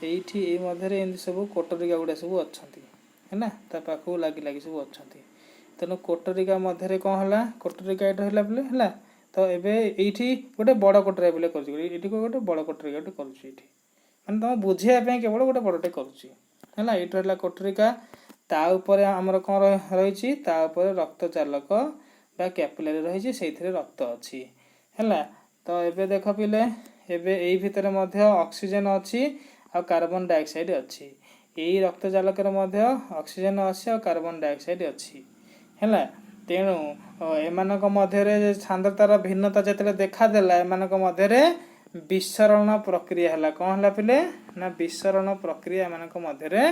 ଏଇଠି ଏଇ ମଧ୍ୟରେ ଏମିତି ସବୁ କୋଟରିକା ଗୁଡ଼ା ସବୁ ଅଛନ୍ତି, ହେଲା। ତା ପାଖକୁ ଲାଗି ଲାଗି ସବୁ ଅଛନ୍ତି। ତେଣୁ କୋଟରିକା ମଧ୍ୟରେ କ'ଣ ହେଲା? କୋଟରିକା ଏଇଟା ହେଲା ପିଲେ, ହେଲା। ତ ଏବେ ଏଇଠି ଗୋଟେ ବଡ଼ କୋଟରିକା ପିଲେ କରୁଛି। ଏଇଠି ଗୋଟେ ବଡ଼ କୋଟରିକା ଗୋଟେ କରୁଛି ଏଇଠି, ମାନେ ତମ ବୁଝିବା ପାଇଁ କେବଳ ଗୋଟେ ବଡ଼ଟେ କରୁଛି, ହେଲା। ଏଇଠି ରହିଲା କୋଟରିକା। ତା ଉପରେ ଆମର କ'ଣ ରହିଛି? ତା ଉପରେ ରକ୍ତ ଜାଲକ ବା କ୍ୟାପିଲାରି ରହିଛି, ସେଇଥିରେ ରକ୍ତ ଅଛି। ହେଲା ତ? ଏବେ ଦେଖ ପିଲେ, ଏବେ ଏଇ ଭିତରେ ମଧ୍ୟ ଅକ୍ସିଜେନ୍ ଅଛି ଆଉ କାର୍ବନ ଡାଇଅକ୍ସାଇଡ୍ ଅଛି। ଏଇ ରକ୍ତ ଜାଲକରେ ମଧ୍ୟ ଅକ୍ସିଜେନ୍ ଅଛି ଆଉ କାର୍ବନ ଡାଇଅକ୍ସାଇଡ୍ ଅଛି। ହେଲା? ତେଣୁ ଏମାନଙ୍କ ମଧ୍ୟରେ ସାନ୍ଦ୍ରତାର ଭିନ୍ନତା ଯେତେବେଳେ ଦେଖାଦେଲା, ଏମାନଙ୍କ ମଧ୍ୟରେ ବିସରଣ ପ୍ରକ୍ରିୟା ହେଲା। କ'ଣ ହେଲା ପିଲେ? ନା ବିସରଣ ପ୍ରକ୍ରିୟା ଏମାନଙ୍କ ମଧ୍ୟରେ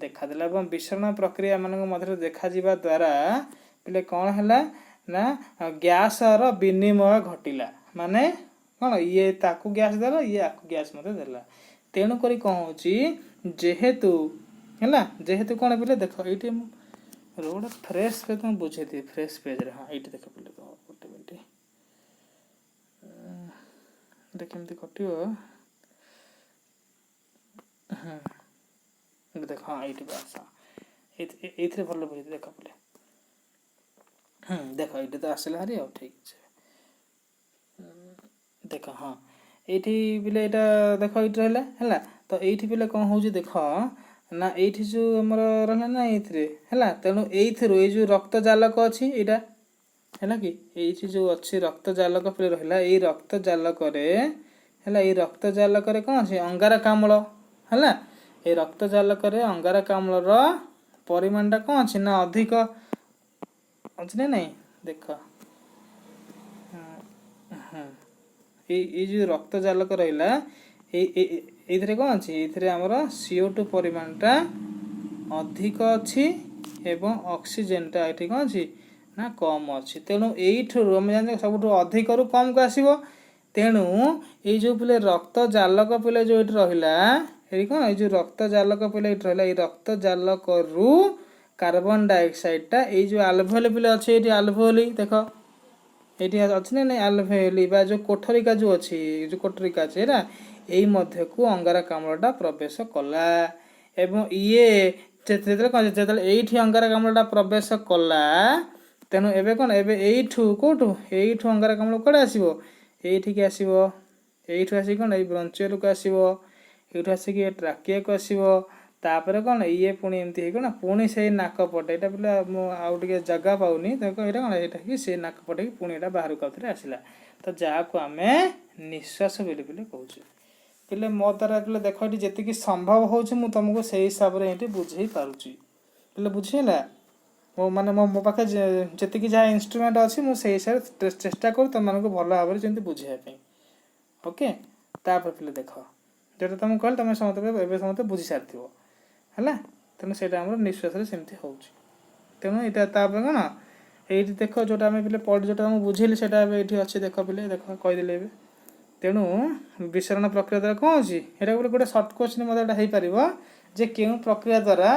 ଦେଖାଦେଲା। ଏବଂ ବିସରଣ ପ୍ରକ୍ରିୟା ଏମାନଙ୍କ ମଧ୍ୟରେ ଦେଖାଯିବା ଦ୍ୱାରା ପିଲେ କ'ଣ ହେଲା? ନା ଗ୍ୟାସର ବିନିମୟ ଘଟିଲା। ମାନେ କ'ଣ? ଇଏ ତାକୁ ଗ୍ୟାସ୍ ଦେଲା, ଇଏ ଆକୁ ଗ୍ୟାସ୍ ମଧ୍ୟ ଦେଲା। ତେଣୁକରି କ'ଣ ହେଉଛି? ଯେହେତୁ ହେଲା, ଯେହେତୁ କ'ଣ ପିଲେ ଦେଖ, ଏଇଠି ମୁଁ ଗୋଟେ ଫ୍ରେଶ୍ ପେଜ୍ ମୁଁ ବୁଝେଇଦିଏ, ଫ୍ରେଶ୍ ପେଜ୍ରେ। ହଁ, ଏଇଠି ଦେଖ ପିଲେ, ଗୋଟେ ମିନିଟ୍, ଏଇଟା କେମିତି କଟିବ? ହୁଁ, ଦେଖ, ହଁ, ଏଇଠି ବାସ୍, ହଁ, ଏଇଥିରେ ଭଲ ବୁଝେଇଦିଏ। ଦେଖ ପିଲେ, ଦେଖ, ଏଇଠି ତ ଆସିଲା ଭାରି ଆଉ। ଠିକ୍ ଅଛି, ଦେଖ, ହଁ, ଏଇଠି ପିଲେ, ଏଇଟା ଦେଖ, ଏଇଠି ରହିଲା। ହେଲା ତ? ଏଇଠି ପିଲେ କ'ଣ ହେଉଛି ଦେଖ ନା, ଏଇଠି ଯେଉଁ ଆମର ରହିଲା ନା ଏଇଥିରେ, ହେଲା? ତେଣୁ ଏଇଥିରୁ ଏଇ ଯେଉଁ ରକ୍ତ ଜାଲକ ଅଛି ଏଇଟା, ହେଲା କି, ଏଇଠି ଯେଉଁ ଅଛି ରକ୍ତ ଜାଲକ ପିଲେ ରହିଲା, ଏଇ ରକ୍ତ ଜାଲକରେ, ହେଲା, ଏଇ ରକ୍ତ ଜାଲକରେ କ'ଣ ଅଛି? ଅଙ୍ଗାରକାମ୍ଳ। ହେଲା? ଏଇ ରକ୍ତ ଜାଲକରେ ଅଙ୍ଗାରକାମ୍ଳର ପରିମାଣଟା କ'ଣ ଅଛି ନା ଅଧିକ ଅଛି ନା ନାଇଁ? ଦେଖ, ହଁ, ଏଇ ଯେଉଁ ରକ୍ତ ଜାଲକ ରହିଲା, ଏଇ ଏଇଥିରେ କ'ଣ ଅଛି? ଏଇଥିରେ ଆମର CO2 ପରିମାଣଟା ଅଧିକ ଅଛି ଏବଂ ଅକ୍ସିଜେନଟା ଏଠି କ'ଣ ଅଛି ନା କମ୍ ଅଛି। ତେଣୁ ଏଇଠୁ ଆମେ ଜାଣିଛେ, ସବୁଠୁ ଅଧିକରୁ କମ୍କୁ ଆସିବ। ତେଣୁ ଏଇ ଯେଉଁ ପିଲେ ରକ୍ତ ଜାଲକ ପିଲେ ଯେଉଁ ଏଇଠି ରହିଲା, ଏଇଠି କ'ଣ, ଏଇ ଯେଉଁ ରକ୍ତ ଜାଲକ ପିଲେ ଏଇଠି ରହିଲା, ଏଇ ରକ୍ତ ଜାଲକରୁ କାର୍ବନ ଡାଇଅକ୍ସାଇଡଟା ଏଇ ଯେଉଁ ଆଲଭିଓଲି ପିଲେ ଅଛି, ଏଇଠି ଆଲଭିଓଲି ଦେଖ, ଏଇଠି ଅଛି ନା ନାଇଁ ଆଲଭିଓଲି ବା ଯେଉଁ କୋଠରିକା ଯେଉଁ ଅଛି, ଯେଉଁ କୋଠରିକା ଅଛି, ହେଲା, ଏଇ ମଧ୍ୟକୁ ଅଙ୍ଗାରକାମ୍ଳଟା ପ୍ରବେଶ କଲା। ଏବଂ ଇଏ ଯେତେବେଳେ କ'ଣ, ଯେତେବେଳେ ଏଇଠି ଅଙ୍ଗାରକାମ୍ଳଟା ପ୍ରବେଶ କଲା, ତେଣୁ ଏବେ କ'ଣ, ଏବେ ଏଇଠୁ କୋଉଠୁ, ଏଇଠୁ ଅଙ୍ଗାରକାମ୍ଳ କୁଆଡ଼େ ଆସିବ? ଏଇଠିକି ଆସିବ। ଏଇଠୁ ଆସିକି କ'ଣ, ଏଇ ବ୍ରଞ୍ଚିଓଲକୁ ଆସିବ। ଏଇଠୁ ଆସିକି ଏ ଟ୍ରାକିଆକୁ ଆସିବ। ତାପରେ କ'ଣ, ଇଏ ପୁଣି ଏମିତି ହେଇକି କ'ଣ, ପୁଣି ସେଇ ନାକ ପଟେ, ଏଇଟା ପିଲା ମୁଁ ଆଉ ଟିକେ ଜାଗା ପାଉନି, ଦେଖ, ଏଇଟା କ'ଣ, ଏଇଟା କି ସେଇ ନାକ ପଟେ ପୁଣି ଏଇଟା ବାହାରକୁ ଆଉଥରେ ଆସିଲା। ତ ଯାହାକୁ ଆମେ ନିଶ୍ୱାସ ବୋଲି ବୋଲି କହୁଛେ। ପିଲେ, ମୋ ଦ୍ୱାରା ପିଲେ ଦେଖ, ଏଠି ଯେତିକି ସମ୍ଭବ ହେଉଛି ମୁଁ ତୁମକୁ ସେଇ ହିସାବରେ ଏଇଠି ବୁଝେଇ ପାରୁଛି। ପିଲେ, ବୁଝିହେଲା? ମୋ ମାନେ ମୋ ପାଖରେ ଯେତିକି ଯାହା ଇନଷ୍ଟ୍ରୁମେଣ୍ଟ ଅଛି, ମୁଁ ସେଇ ହିସାବରେ ଚେଷ୍ଟା କରୁ ତୁମମାନଙ୍କୁ ଭଲ ଭାବରେ ଯେମିତି ବୁଝେଇବା ପାଇଁ। ଓକେ, ତାପରେ ପିଲେ ଦେଖ, ଯେଉଁଟା ତୁମକୁ କହିଲି, ତୁମେ ସମସ୍ତେ ଏବେ ସମସ୍ତେ ବୁଝି ସାରିଥିବ। ହେଲା? ତେଣୁ ସେଇଟା ଆମର ନିଶ୍ୱାସରେ ସେମିତି ହେଉଛି। ତେଣୁ ଏଇଟା ତାପରେ କ'ଣ, ଏଇଠି ଦେଖ, ଯେଉଁଟା ଆମେ ପିଲେ ପଢ଼ି, ଯେଉଁଟା ମୁଁ ବୁଝେଇଲି, ସେଇଟା ଏବେ ଏଇଠି ଅଛି। ଦେଖ ପିଲେ, ଦେଖ, କହିଦେଲି ଏବେ। ତେଣୁ ବିସରଣ ପ୍ରକ୍ରିୟା ଦ୍ୱାରା କ'ଣ ହେଉଛି? ଏଇଟା ଗୋଟେ ସର୍ଟ କୋଶ୍ଚିନ୍ ମଧ୍ୟ ଏଇଟା ହେଇପାରିବ ଯେ କେଉଁ ପ୍ରକ୍ରିୟା ଦ୍ୱାରା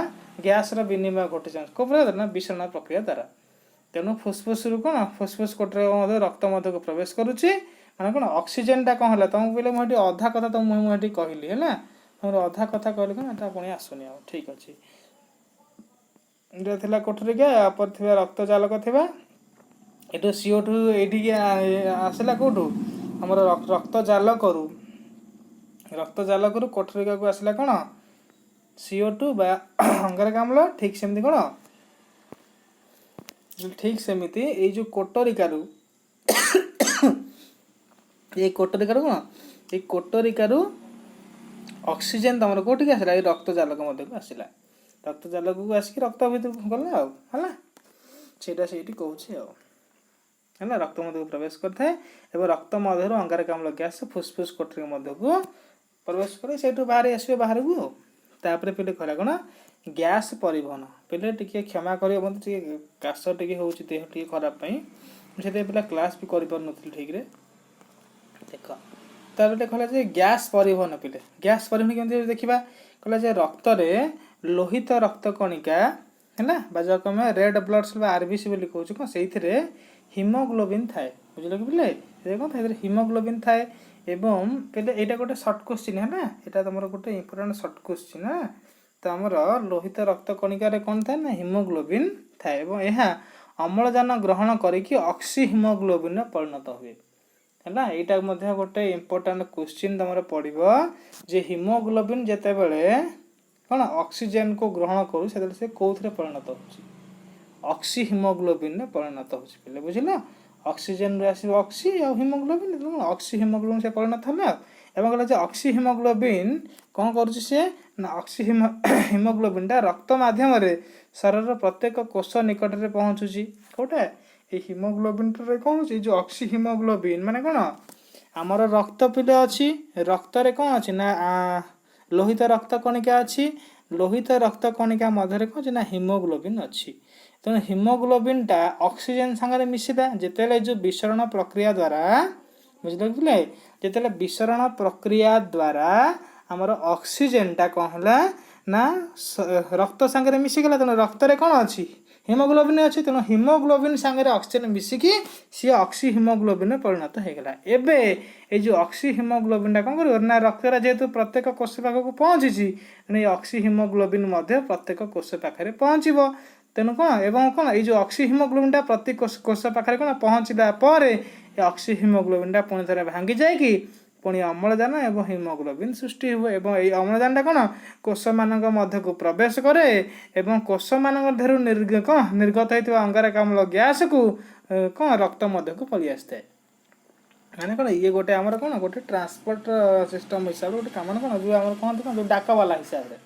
ଗ୍ୟାସର ବିନିମୟ ଘଟିଛି? କେଉଁ ପ୍ରକ୍ରିୟା ଦ୍ୱାରା? ନା ବିସରଣ ପ୍ରକ୍ରିୟା ଦ୍ୱାରା। ତେଣୁ ଫୁସଫୁସରୁ କ'ଣ, ଫୁସଫୁସ କୋଠରୀ ମଧ୍ୟ ରକ୍ତ ମଧ୍ୟକୁ ପ୍ରବେଶ କରୁଛି। ମାନେ କ'ଣ, ଅକ୍ସିଜେନଟା କ'ଣ ହେଲା ତମକୁ କହିଲେ, ମୁଁ ଏଠି ଅଧା କଥା ତମକୁ ମୁଁ ଏଠି କହିଲି। ହେଲା? ତମର ଅଧା କଥା କହିଲି କ'ଣ, ଏଟା ପୁଣି ଆସୁନି ଆଉ। ଠିକ୍ ଅଛି, ଏଇଟା ଥିଲା କୋଠରିକା ଉପରେ ଥିବା ରକ୍ତ ଜାଲକ ଥିବା, ଏଠୁ CO2 ଏଇଠିକି ଆସିଲା। କେଉଁଠୁ? ଆମର ରକ୍ତ ଜାଲକରୁ, ରକ୍ତ ଜାଲକରୁ କୋଠରିକାକୁ ଆସିଲା କ'ଣ, CO2 ବା ଅଙ୍ଗାରକାମ୍ଳ। ଠିକ୍ ସେମିତି କ'ଣ, ଠିକ୍ ସେମିତି ଏଇ ଯୋଉ କୋଟରିକାରୁ, ଏଇ କୋଟରିକାରୁ କ'ଣ, ଏଇ କୋଟରିକାରୁ ଅକ୍ସିଜେନ ତମର କୋଉଠିକି ଆସିଲା? ଏଇ ରକ୍ତ ଜାଲକ ମଧ୍ୟକୁ ଆସିଲା। ରକ୍ତ ଜାଲକକୁ ଆସିକି ରକ୍ତ ଭିତରକୁ ଗଲା ଆଉ। ହେଲା? ସେଇଟା ସେଇଠି କହୁଛି ଆଉ। ହେଲା? ରକ୍ତ ମଧ୍ୟକୁ ପ୍ରବେଶ କରିଥାଏ ଏବଂ ରକ୍ତ ମଧ୍ୟରୁ ଅଙ୍ଗାରକାମ୍ଳ ଗ୍ୟାସ୍ ଫୁସଫୁସ କୋଠରୀ ମଧ୍ୟକୁ ପ୍ରବେଶ କରି ସେଇଠୁ ବାହାରି ଆସିବ ବାହାରକୁ ଆଉ। ତାପରେ ପିଲେ କହିଲା କ'ଣ, ଗ୍ୟାସ୍ ପରିବହନ। ପିଲେ, ଟିକେ କ୍ଷମା କରିବ ମୋତେ, ଟିକେ କାଶ ଟିକେ ହେଉଛି, ଦେହ ଟିକେ ଖରାପ ପାଇଁ ମୁଁ ସେଥିପାଇଁ ପିଲା କ୍ଲାସ୍ ବି କରିପାରୁନଥିଲି ଠିକ୍ରେ। ଦେଖ, ତାପରେ କହିଲା ଯେ ଗ୍ୟାସ୍ ପରିବହନ। ପିଲେ, ଗ୍ୟାସ୍ ପରିବହନ କେମିତି ଦେଖିବା? କହିଲା ଯେ ରକ୍ତରେ ଲୋହିତ ରକ୍ତ କଣିକା, ହେଲା, ବା ଯାହାକୁ ଆମେ ରେଡ୍ ବ୍ଲଡ୍ ସେଲ୍ ବା ଆରବିସି ବୋଲି କହୁଛୁ, କ'ଣ, ସେଇଥିରେ ହିମୋଗ୍ଲୋବିନ୍ ଥାଏ। ବୁଝିଲ କି ପିଲେ? ସେଥିରେ କ'ଣ ଥାଏ? ସେଥିରେ ହିମୋଗ୍ଲୋବିନ୍ ଥାଏ। ଏବଂ ପିଲେ, ଏଇଟା ଗୋଟେ ସର୍ଟ କୋଶ୍ଚିନ୍। ହେଲା? ଏଇଟା ତମର ଗୋଟେ ଇମ୍ପୋର୍ଟାଣ୍ଟ ସର୍ଟ କୋଶ୍ଚିନ୍। ହେଲା? ତ ଆମର ଲୋହିତ ରକ୍ତ କଣିକାରେ କ'ଣ ଥାଏ ନା ହିମୋଗ୍ଲୋବିନ୍ ଥାଏ ଏବଂ ଏହା ଅମ୍ଳଜାନ ଗ୍ରହଣ କରିକି ଅକ୍ସି ହିମୋଗ୍ଲୋବିନ୍ରେ ପରିଣତ ହୁଏ। ହେଲା? ଏଇଟା ମଧ୍ୟ ଗୋଟେ ଇମ୍ପୋର୍ଟାଣ୍ଟ କୋଶ୍ଚିନ୍ ତମର ପଡ଼ିବ ଯେ ହିମୋଗ୍ଲୋବିନ୍ ଯେତେବେଳେ କ'ଣ ଅକ୍ସିଜେନକୁ ଗ୍ରହଣ କରୁଛି, ସେତେବେଳେ ସେ କେଉଁଥିରେ ପରିଣତ ହେଉଛି? ଅକ୍ସି ହିମୋଗ୍ଲୋବିନରେ ପରିଣତ ହେଉଛି ପିଲେ। ବୁଝିଲ? ଅକ୍ସିଜେନରୁ ଆସିବ ଅକ୍ସି ଆଉ ହିମୋଗ୍ଲୋବିନ୍। ତେଣୁ ଅକ୍ସି ହିମୋଗ୍ଲୋବିନ୍ ସେ ପରିଣତ ହେଲା। ଏବଂ କହିଲା ଯେ ଅକ୍ସି ହିମୋଗ୍ଲୋବିନ୍ କ'ଣ କରୁଛି ସେ ନା, ଅକ୍ସି ହିମୋଗ୍ଲୋବିନ୍ଟା ରକ୍ତ ମାଧ୍ୟମରେ ଶରୀରର ପ୍ରତ୍ୟେକ କୋଷ ନିକଟରେ ପହଞ୍ଚୁଛି। କେଉଁଟା? ଏଇ ହିମୋଗ୍ଲୋବିନ୍ଟାରେ କ'ଣ ହେଉଛି? ଏଇ ଯେଉଁ ଅକ୍ସି ହିମୋଗ୍ଲୋବିନ୍ ମାନେ କ'ଣ? ଆମର ରକ୍ତ ପିଲେ ଅଛି, ରକ୍ତରେ କ'ଣ ଅଛି ନା ଲୋହିତ ରକ୍ତ କଣିକା ଅଛି। ଲୋହିତ ରକ୍ତ କଣିକା ମଧ୍ୟରେ କ'ଣ ଅଛି ନା ହିମୋଗ୍ଲୋବିନ୍ ଅଛି। ତେଣୁ ହିମୋଗ୍ଲୋବିନ୍ଟା ଅକ୍ସିଜେନ୍ ସାଙ୍ଗରେ ମିଶିଲା ଯେତେବେଳେ, ଏ ଯେଉଁ ବିସରଣ ପ୍ରକ୍ରିୟା ଦ୍ୱାରା, ବୁଝିଲ ପିଲେ? ଯେତେବେଳେ ବିସରଣ ପ୍ରକ୍ରିୟା ଦ୍ୱାରା ଆମର ଅକ୍ସିଜେନଟା କ'ଣ ହେଲା ନା ରକ୍ତ ସାଙ୍ଗରେ ମିଶିଗଲା। ତେଣୁ ରକ୍ତରେ କ'ଣ ଅଛି? ହିମୋଗ୍ଲୋବିନ୍ ଅଛି। ତେଣୁ ହିମୋଗ୍ଲୋବିନ୍ ସାଙ୍ଗରେ ଅକ୍ସିଜେନ୍ ମିଶିକି ସିଏ ଅକ୍ସି ହିମୋଗ୍ଲୋବିନ୍ରେ ପରିଣତ ହେଇଗଲା। ଏବେ ଏଇ ଯେଉଁ ଅକ୍ସି ହିମୋଗ୍ଲୋବିନ୍ଟା କ'ଣ କରିବ ନା, ରକ୍ତରେ ଯେହେତୁ ପ୍ରତ୍ୟେକ କୋଷ ପାଖକୁ ପହଞ୍ଚିଛି, ତେଣୁ ଏଇ ଅକ୍ସି ହିମୋଗ୍ଲୋବିନ୍ ମଧ୍ୟ ପ୍ରତ୍ୟେକ କୋଷ ପାଖରେ ପହଞ୍ଚିବ। ତେଣୁ କ'ଣ ଏବଂ କ'ଣ ଏଇ ଯେଉଁ ଅକ୍ସି ହିମୋଗ୍ଲୋବିନ୍ଟା ପ୍ରତି କୋଷ ପାଖରେ କ'ଣ ପହଞ୍ଚିଲା ପରେ ଏ ଅକ୍ସି ହିମୋଗ୍ଲୋବିନ୍ଟା ପୁଣି ଥରେ ଭାଙ୍ଗି ଯାଇକି ପୁଣି ଅମ୍ଳଜାନ ଏବଂ ହିମୋଗ୍ଲୋବିନ୍ ସୃଷ୍ଟି ହୁଏ। ଏବଂ ଏଇ ଅମ୍ଳଜାନଟା କ'ଣ କୋଷମାନଙ୍କ ମଧ୍ୟକୁ ପ୍ରବେଶ କରେ ଏବଂ କୋଷମାନଙ୍କ ମଧ୍ୟରୁ କ'ଣ ନିର୍ଗତ ହେଇଥିବା ଅଙ୍ଗାରକାମ୍ଳ ଗ୍ୟାସକୁ କ'ଣ ରକ୍ତ ମଧ୍ୟକୁ ପଳେଇ ଆସିଥାଏ। ମାନେ କ'ଣ, ଇଏ ଗୋଟେ ଆମର କ'ଣ ଗୋଟେ ଟ୍ରାନ୍ସପୋର୍ଟ ସିଷ୍ଟମ୍ ହିସାବରେ ଗୋଟେ କାମ। ମାନେ କ'ଣ, ଯେଉଁ ଆମର କହନ୍ତି କ'ଣ, ଯେଉଁ ଡାକବାଲା ହିସାବରେ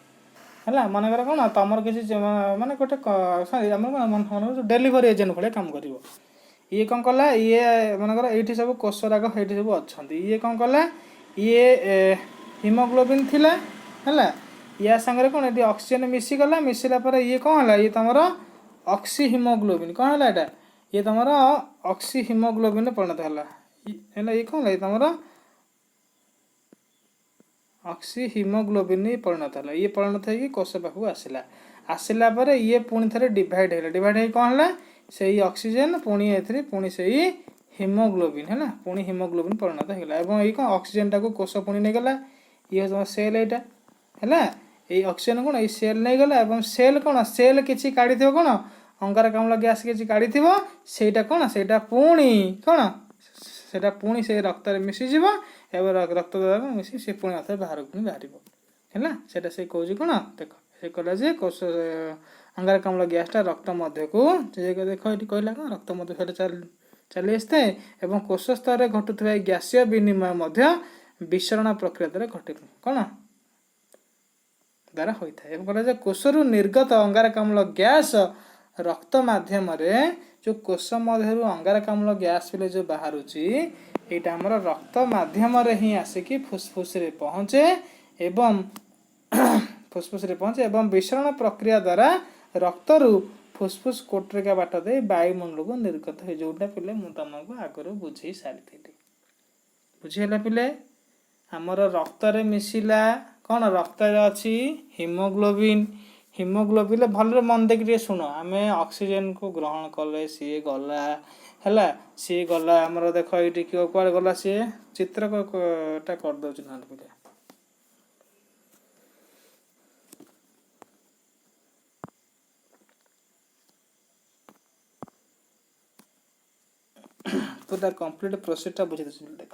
ହେଲା। ମନେକର କ'ଣ ତମର କିଛି ମାନେ ଗୋଟେ, ସରି, ଆମର କ'ଣ ମନେକର ଯେଉଁ ଡେଲିଭରି ଏଜେଣ୍ଟ ଭଳିଆ କାମ କରିବ। ଇଏ କ'ଣ କଲା? ଇଏ ମନେକର ଏଇଠି ସବୁ କୋଷରାକ ଏଇଠି ସବୁ ଅଛନ୍ତି। ଇଏ କ'ଣ କଲା? ଇଏ ହିମୋଗ୍ଲୋବିନ୍ ଥିଲା, ହେଲା, ୟା ସାଙ୍ଗରେ କ'ଣ ଏଠି ଅକ୍ସିଜେନ୍ ମିଶିଗଲା। ମିଶିଲା ପରେ ଇଏ କ'ଣ ହେଲା? ଇଏ ତମର ଅକ୍ସି ହିମୋଗ୍ଲୋବିନ୍ କ'ଣ ହେଲା ଏଇଟା? ଇଏ ତମର ଅକ୍ସି ହିମୋଗ୍ଲୋବିନ୍ରେ ପରିଣତ ହେଲା। ହେଲା, ଇଏ କ'ଣ ହେଲା? ଇଏ ତମର ଅକ୍ସି ହିମୋଗ୍ଲୋବିନ୍ ପରିଣତ ହେଲା। ଇଏ ପରିଣତ ହେଇକି କୋଷ ପାଖକୁ ଆସିଲା। ଆସିଲା ପରେ ଇଏ ପୁଣି ଥରେ ଡିଭାଇଡ୍ ହେଇଗଲା। ଡିଭାଇଡ୍ ହେଇକି କ'ଣ ହେଲା? ସେଇ ଅକ୍ସିଜେନ୍ ପୁଣି ଏଥିରେ ପୁଣି ସେଇ ହିମୋଗ୍ଲୋବିନ୍ ହେଲା, ପୁଣି ହିମୋଗ୍ଲୋବିନ୍ ପରିଣତ ହେଇଗଲା। ଏବଂ ଏଇ କ'ଣ ଅକ୍ସିଜେନଟାକୁ କୋଷ ପୁଣି ନେଇଗଲା। ଇଏ ତମ ସେଲ୍ ଏଇଟା ହେଲା। ଏଇ ଅକ୍ସିଜେନ୍ କ'ଣ ଏଇ ସେଲ୍ ନେଇଗଲା। ଏବଂ ସେଲ୍ କ'ଣ, ସେଲ୍ କିଛି କାଢ଼ିଥିବ, କ'ଣ ଅଙ୍ଗାରକାମ୍ଳ ଗ୍ୟାସ୍ କିଛି କାଢ଼ିଥିବ। ସେଇଟା କ'ଣ, ସେଇଟା ପୁଣି କ'ଣ, ସେଇଟା ପୁଣି ସେଇ ରକ୍ତରେ ମିଶିଯିବ ଏବଂ ରକ୍ତ ଦ୍ୱାରା ମିଶି ସେ ପୁଣି ଆଉଥରେ ବାହାରକୁ ପୁଣି ବାହାରିବ। ହେଲା, ସେଇଟା ସେ କହୁଛି କ'ଣ, ଦେଖ, ସେ କହିଲା ଯେ କୋଷ ଅଙ୍ଗାରକାମ୍ଳ ଗ୍ୟାସଟା ରକ୍ତ ମଧ୍ୟକୁ, ସେ ଦେଖ ଏଠି କହିଲା କ'ଣ, ରକ୍ତ ମଧ୍ୟ ସେଇଟା ଚାଲି ଆସିଥାଏ ଏବଂ କୋଷ ସ୍ତରରେ ଘଟୁଥିବା ଏହି ଗ୍ୟାସୀୟ ବିନିମୟ ମଧ୍ୟ ବିସରଣ ପ୍ରକ୍ରିୟା ଦ୍ୱାରା ଘଟେ, କ'ଣ ଦ୍ୱାରା ହୋଇଥାଏ। ଏବଂ କହିଲା ଯେ କୋଷରୁ ନିର୍ଗତ ଅଙ୍ଗାରକାମ୍ଳ ଗ୍ୟାସ ରକ୍ତ ମାଧ୍ୟମରେ, ଯେଉଁ କୋଷ ମଧ୍ୟରୁ ଅଙ୍ଗାରକାମ୍ଳ ଗ୍ୟାସ୍ ପିଲେ ଯେଉଁ ବାହାରୁଛି, ଏଇଟା ଆମର ରକ୍ତ ମାଧ୍ୟମରେ ହିଁ ଆସିକି ଫୁସଫୁସରେ ପହଞ୍ଚେ ଏବଂ ଫୁସଫୁସରେ ପହଞ୍ଚେ ଏବଂ ବିସରଣ ପ୍ରକ୍ରିୟା ଦ୍ୱାରା ରକ୍ତରୁ ଫୁସଫୁସ କୋଟରିକା ବାଟ ଦେଇ ବାୟୁମଣ୍ଡଳକୁ ନିର୍ଗତ ହୁଏ। ଯେଉଁଟା ପିଲେ ମୁଁ ତମକୁ ଆଗରୁ ବୁଝେଇ ସାରିଥିଲି। ବୁଝିହେଲା ପିଲେ? ଆମର ରକ୍ତରେ ମିଶିଲା କ'ଣ? ରକ୍ତରେ ଅଛି ହିମୋଗ୍ଲୋବିନ୍। ହିମୋଗ୍ଲୋବିନ୍, ଭଲରେ ମନ ଦେଇକି ଟିକେ ଶୁଣ। ଆମେ ଅକ୍ସିଜେନକୁ ଗ୍ରହଣ କଲେ, ସିଏ ଗଲା, ହେଲା, ସିଏ ଗଲା ଆମର। ଦେଖ ଏଇଠି କୁଆଡ଼େ ଗଲା ସିଏ, ଚିତ୍ର ଟା କରିଦେଉଛି ନହେଲେ ପିଲେ। ପୁରା କମ୍ପ୍ଲିଟ୍ ପ୍ରୋସେସଟା ବୁଝେଇ ଦେଉଛି ପିଲେ। ଦେଖ,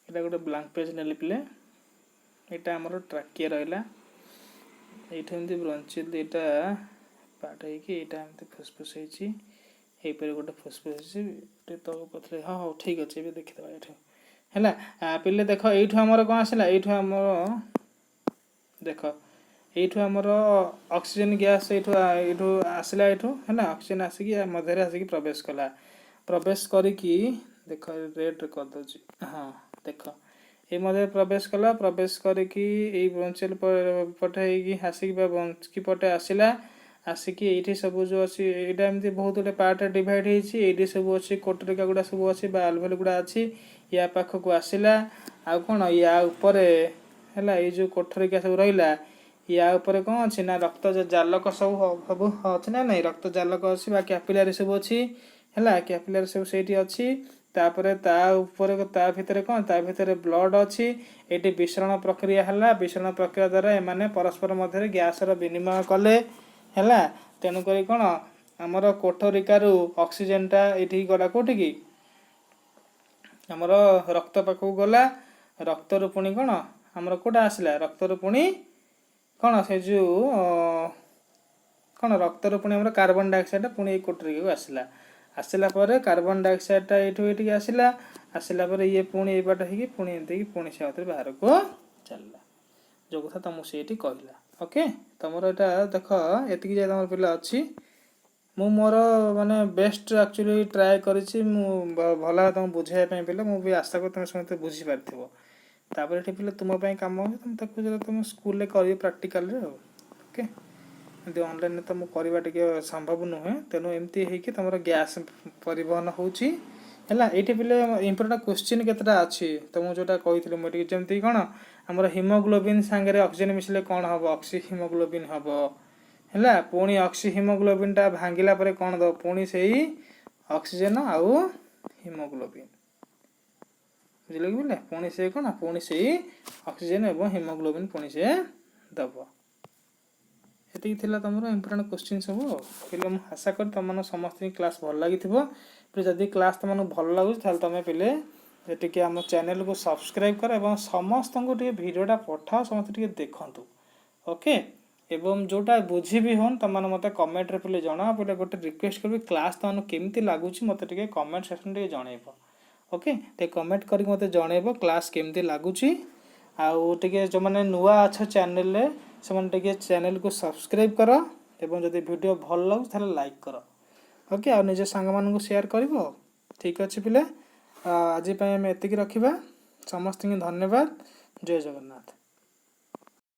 ଏଇଟା ଗୋଟେ ବ୍ଲାଙ୍କ ପେଜ୍ ନେଲି ପିଲେ। ଏଇଟା ଆମର ଟ୍ରାକିଆ ରହିଲା। ଏଇଠି ଏମିତି ବ୍ରଞ୍ଚିଲ ଦୁଇଟା ପାର୍ଟ ହେଇକି ଏଇଟା ଏମିତି ଫୁସଫୁସ ହେଇଛି। ଏଇପରି ଗୋଟେ ଫୁସଫୁସ ହେଇଛି ଟିକେ ତଳକୁ କରିଥିଲେ। ହଁ, ହଉ, ଠିକ୍ ଅଛି। ଏବେ ଦେଖିଦେବା ଏଇଠୁ। ହେଲା ପିଲେ, ଦେଖ, ଏଇଠୁ ଆମର କ'ଣ ଆସିଲା? ଏଇଠୁ ଆମର ଦେଖ, ଏଇଠୁ ଆମର ଅକ୍ସିଜେନ୍ ଗ୍ୟାସ୍ ଏଇଠୁ ଆସିଲା ଏଇଠୁ। ହେଲା, ଅକ୍ସିଜେନ୍ ଆସିକି ୟା ମଧ୍ୟରେ ଆସିକି ପ୍ରବେଶ କଲା। ପ୍ରବେଶ କରିକି ଦେଖ, ରେଡ଼୍ରେ କରିଦେଉଛି। ହଁ, ଦେଖ, ଏଇ ମଧ୍ୟରେ ପ୍ରବେଶ କଲା। ପ୍ରବେଶ କରିକି ଏଇ ବ୍ରୋଞ୍ଚିଆଲ ପଟେ ହେଇକି ଆସିକି ବା ବ୍ରୋଙ୍କି ପଟେ ଆସିଲା। ଆସିକି ଏଇଠି ସବୁ ଯେଉଁ ଅଛି, ଏଇଟା ଏମିତି ବହୁତ ଗୋଟେ ପାର୍ଟ ଡିଭାଇଡ୍ ହେଇଛି। ଏଇଠି ସବୁ ଅଛି, କୋଟରିକା ଗୁଡ଼ା ସବୁ ଅଛି ବା ଆଲଭେଲ ଗୁଡ଼ା ଅଛି। ୟା ପାଖକୁ ଆସିଲା ଆଉ କ'ଣ ୟା ଉପରେ ହେଲା, ଏଇ ଯେଉଁ କୋଠରିକା ସବୁ ରହିଲା, ୟା ଉପରେ କ'ଣ ଅଛି ନା ରକ୍ତ ଜାଲକ ସବୁ ସବୁ ଅଛି ନା ନାଇଁ? ରକ୍ତ ଜାଲକ ଅଛି ବା କ୍ୟାପିଲାରି ସବୁ ଅଛି। ହେଲା, କ୍ୟାପିଲାରି ସବୁ ସେଇଠି ଅଛି। ତାପରେ ତା ଉପରେ, ତା ଭିତରେ କ'ଣ, ତା ଭିତରେ ବ୍ଲଡ୍ ଅଛି। ଏଇଠି ବିସରଣ ପ୍ରକ୍ରିୟା ହେଲା। ବିସରଣ ପ୍ରକ୍ରିୟା ଦ୍ୱାରା ଏମାନେ ପରସ୍ପର ମଧ୍ୟରେ ଗ୍ୟାସର ବିନିମୟ କଲେ। ହେଲା, ତେଣୁକରି କ'ଣ ଆମର କୋଠରିକାରୁ ଅକ୍ସିଜେନଟା ଏଇଠିକି ଗଲା। କୋଉଠିକି? ଆମର ରକ୍ତ ପାଖକୁ ଗଲା। ରକ୍ତରୁ ପୁଣି କ'ଣ ଆମର କୋଉଟା ଆସିଲା? ରକ୍ତରୁ ପୁଣି କ'ଣ ସେ ଯେଉଁ କ'ଣ ରକ୍ତରୁ ପୁଣି ଆମର କାର୍ବନ ଡାଇଅକ୍ସାଇଡ଼୍ ପୁଣି ଏଇ କୋଟରୀକୁ ଆସିଲା। ଆସିଲା ପରେ କାର୍ବନ ଡାଇଅକ୍ସାଇଡ଼୍ଟା ଏଇଠୁ ଏଇଠିକି ଆସିଲା। ଆସିଲା ପରେ ଇଏ ପୁଣି ଏଇ ବାଟ ହେଇକି ପୁଣି ଏମିତି ହେଇକି ପୁଣି ସେ ଆଉଥରେ ବାହାରକୁ ଚାଲିଲା, ଯେଉଁ କଥା ତମକୁ ସେଇଠି କହିଲା। ଓକେ, ତମର ଏଇଟା ଦେଖ, ଏତିକି ଯାଏ ତମର ପିଲା ଅଛି। ମୁଁ ମୋର ମାନେ ବେଷ୍ଟ ଆକ୍ଚୁଆଲି ଟ୍ରାଏ କରିଛି ମୁଁ ଭଲ ଭାବେ ତମକୁ ବୁଝାଇବା ପାଇଁ। ପିଲା, ମୁଁ ବି ଆଶା କରୁଛି ତମେ ସମସ୍ତେ ବୁଝିପାରିଥିବ। ତାପରେ ଏଠି ପିଲା ତୁମ ପାଇଁ କାମ ଅଛି। ତମେ ତାକୁ ଯେତେବେଳେ ତୁମ ସ୍କୁଲରେ କରିବ ପ୍ରାକ୍ଟିକାଲରେ ଆଉ। ଓକେ, ଏମିତି ଅନଲାଇନରେ ତ ମୁଁ କରିବା ଟିକେ ସମ୍ଭବ ନୁହେଁ। ତେଣୁ ଏମିତି ହେଇକି ତମର ଗ୍ୟାସ୍ ପରିବହନ ହେଉଛି। ହେଲା, ଏଇଠି ପିଲେ ଇମ୍ପୋର୍ଟାଣ୍ଟ କୋଶ୍ଚିନ୍ କେତେଟା ଅଛି ତ ମୁଁ ଯେଉଁଟା କହିଥିଲି ମୁଁ ଟିକେ, ଯେମିତି କ'ଣ ଆମର ହିମୋଗ୍ଲୋବିନ୍ ସାଙ୍ଗରେ ଅକ୍ସିଜେନ୍ ମିଶିଲେ କ'ଣ ହେବ? ଅକ୍ସି ହିମୋଗ୍ଲୋବିନ୍ ହେବ। ହେଲା, ପୁଣି ଅକ୍ସି ହିମୋଗ୍ଲୋବିନ୍ଟା ଭାଙ୍ଗିଲା ପରେ କ'ଣ ଦେବ? ପୁଣି ସେଇ ଅକ୍ସିଜେନ୍ ଆଉ ହିମୋଗ୍ଲୋବିନ୍। ବୁଝିଲେ କି ପିଲେ? ପୁଣି ସେ କ'ଣ, ପୁଣି ସେଇ ଅକ୍ସିଜେନ୍ ଏବଂ ହିମୋଗ୍ଲୋବିନ୍ ପୁଣି ସେ ଦେବ। ଏତିକି ଥିଲା ତମର ଇମ୍ପୋର୍ଟାଣ୍ଟ କୋଶ୍ଚିନ୍ ସବୁ। ଆଉ ପିଲେ, ମୁଁ ଆଶା କରେ ତମମାନଙ୍କୁ ସମସ୍ତଙ୍କୁ କ୍ଲାସ୍ ଭଲ ଲାଗିଥିବ। ପିଲେ, ଯଦି କ୍ଲାସ୍ ତମମାନଙ୍କୁ ଭଲ ଲାଗୁଛି, ତାହେଲେ ତମେ ପିଲେ ଟିକେ ଆମ ଚ୍ୟାନେଲକୁ ସବସ୍କ୍ରାଇବ୍ କର ଏବଂ ସମସ୍ତଙ୍କୁ ଟିକେ ଭିଡ଼ିଓଟା ପଠାଅ, ସମସ୍ତେ ଟିକେ ଦେଖନ୍ତୁ। ଓକେ, ଏବଂ ଯେଉଁଟା ବୁଝି ବି ହଉନି, ତମମାନେ ମୋତେ କମେଣ୍ଟରେ ପିଲେ ଜଣାଅ। ପିଲେ, ଗୋଟେ ରିକ୍ୱେଷ୍ଟ କରିବି, କ୍ଲାସ୍ ତମମାନଙ୍କୁ କେମିତି ଲାଗୁଛି ମୋତେ ଟିକେ କମେଣ୍ଟ ସେକ୍ସନ୍ ଟିକେ ଜଣେଇବ। ଓକେ, ଟିକେ କମେଣ୍ଟ କରିକି ମୋତେ ଜଣେଇବ କ୍ଲାସ୍ କେମିତି ଲାଗୁଛି। ଆଉ ଟିକେ ଯେଉଁମାନେ ନୂଆ ଅଛ ଚ୍ୟାନେଲରେ, ସେମାନେ ଟିକେ ଚ୍ୟାନେଲକୁ ସବସ୍କ୍ରାଇବ୍ କର ଏବଂ ଯଦି ଭିଡ଼ିଓ ଭଲ ଲାଗୁଛି, ତାହେଲେ ଲାଇକ୍ କର। ଓକେ, ଆଉ ନିଜ ସାଙ୍ଗମାନଙ୍କୁ ସେୟାର କରିବ। ଠିକ୍ ଅଛି ପିଲେ, ଆଜି ପାଇଁ ଆମେ ଏତିକି ରଖିବା। ସମସ୍ତଙ୍କୁ ଧନ୍ୟବାଦ। ଜୟ ଜଗନ୍ନାଥ।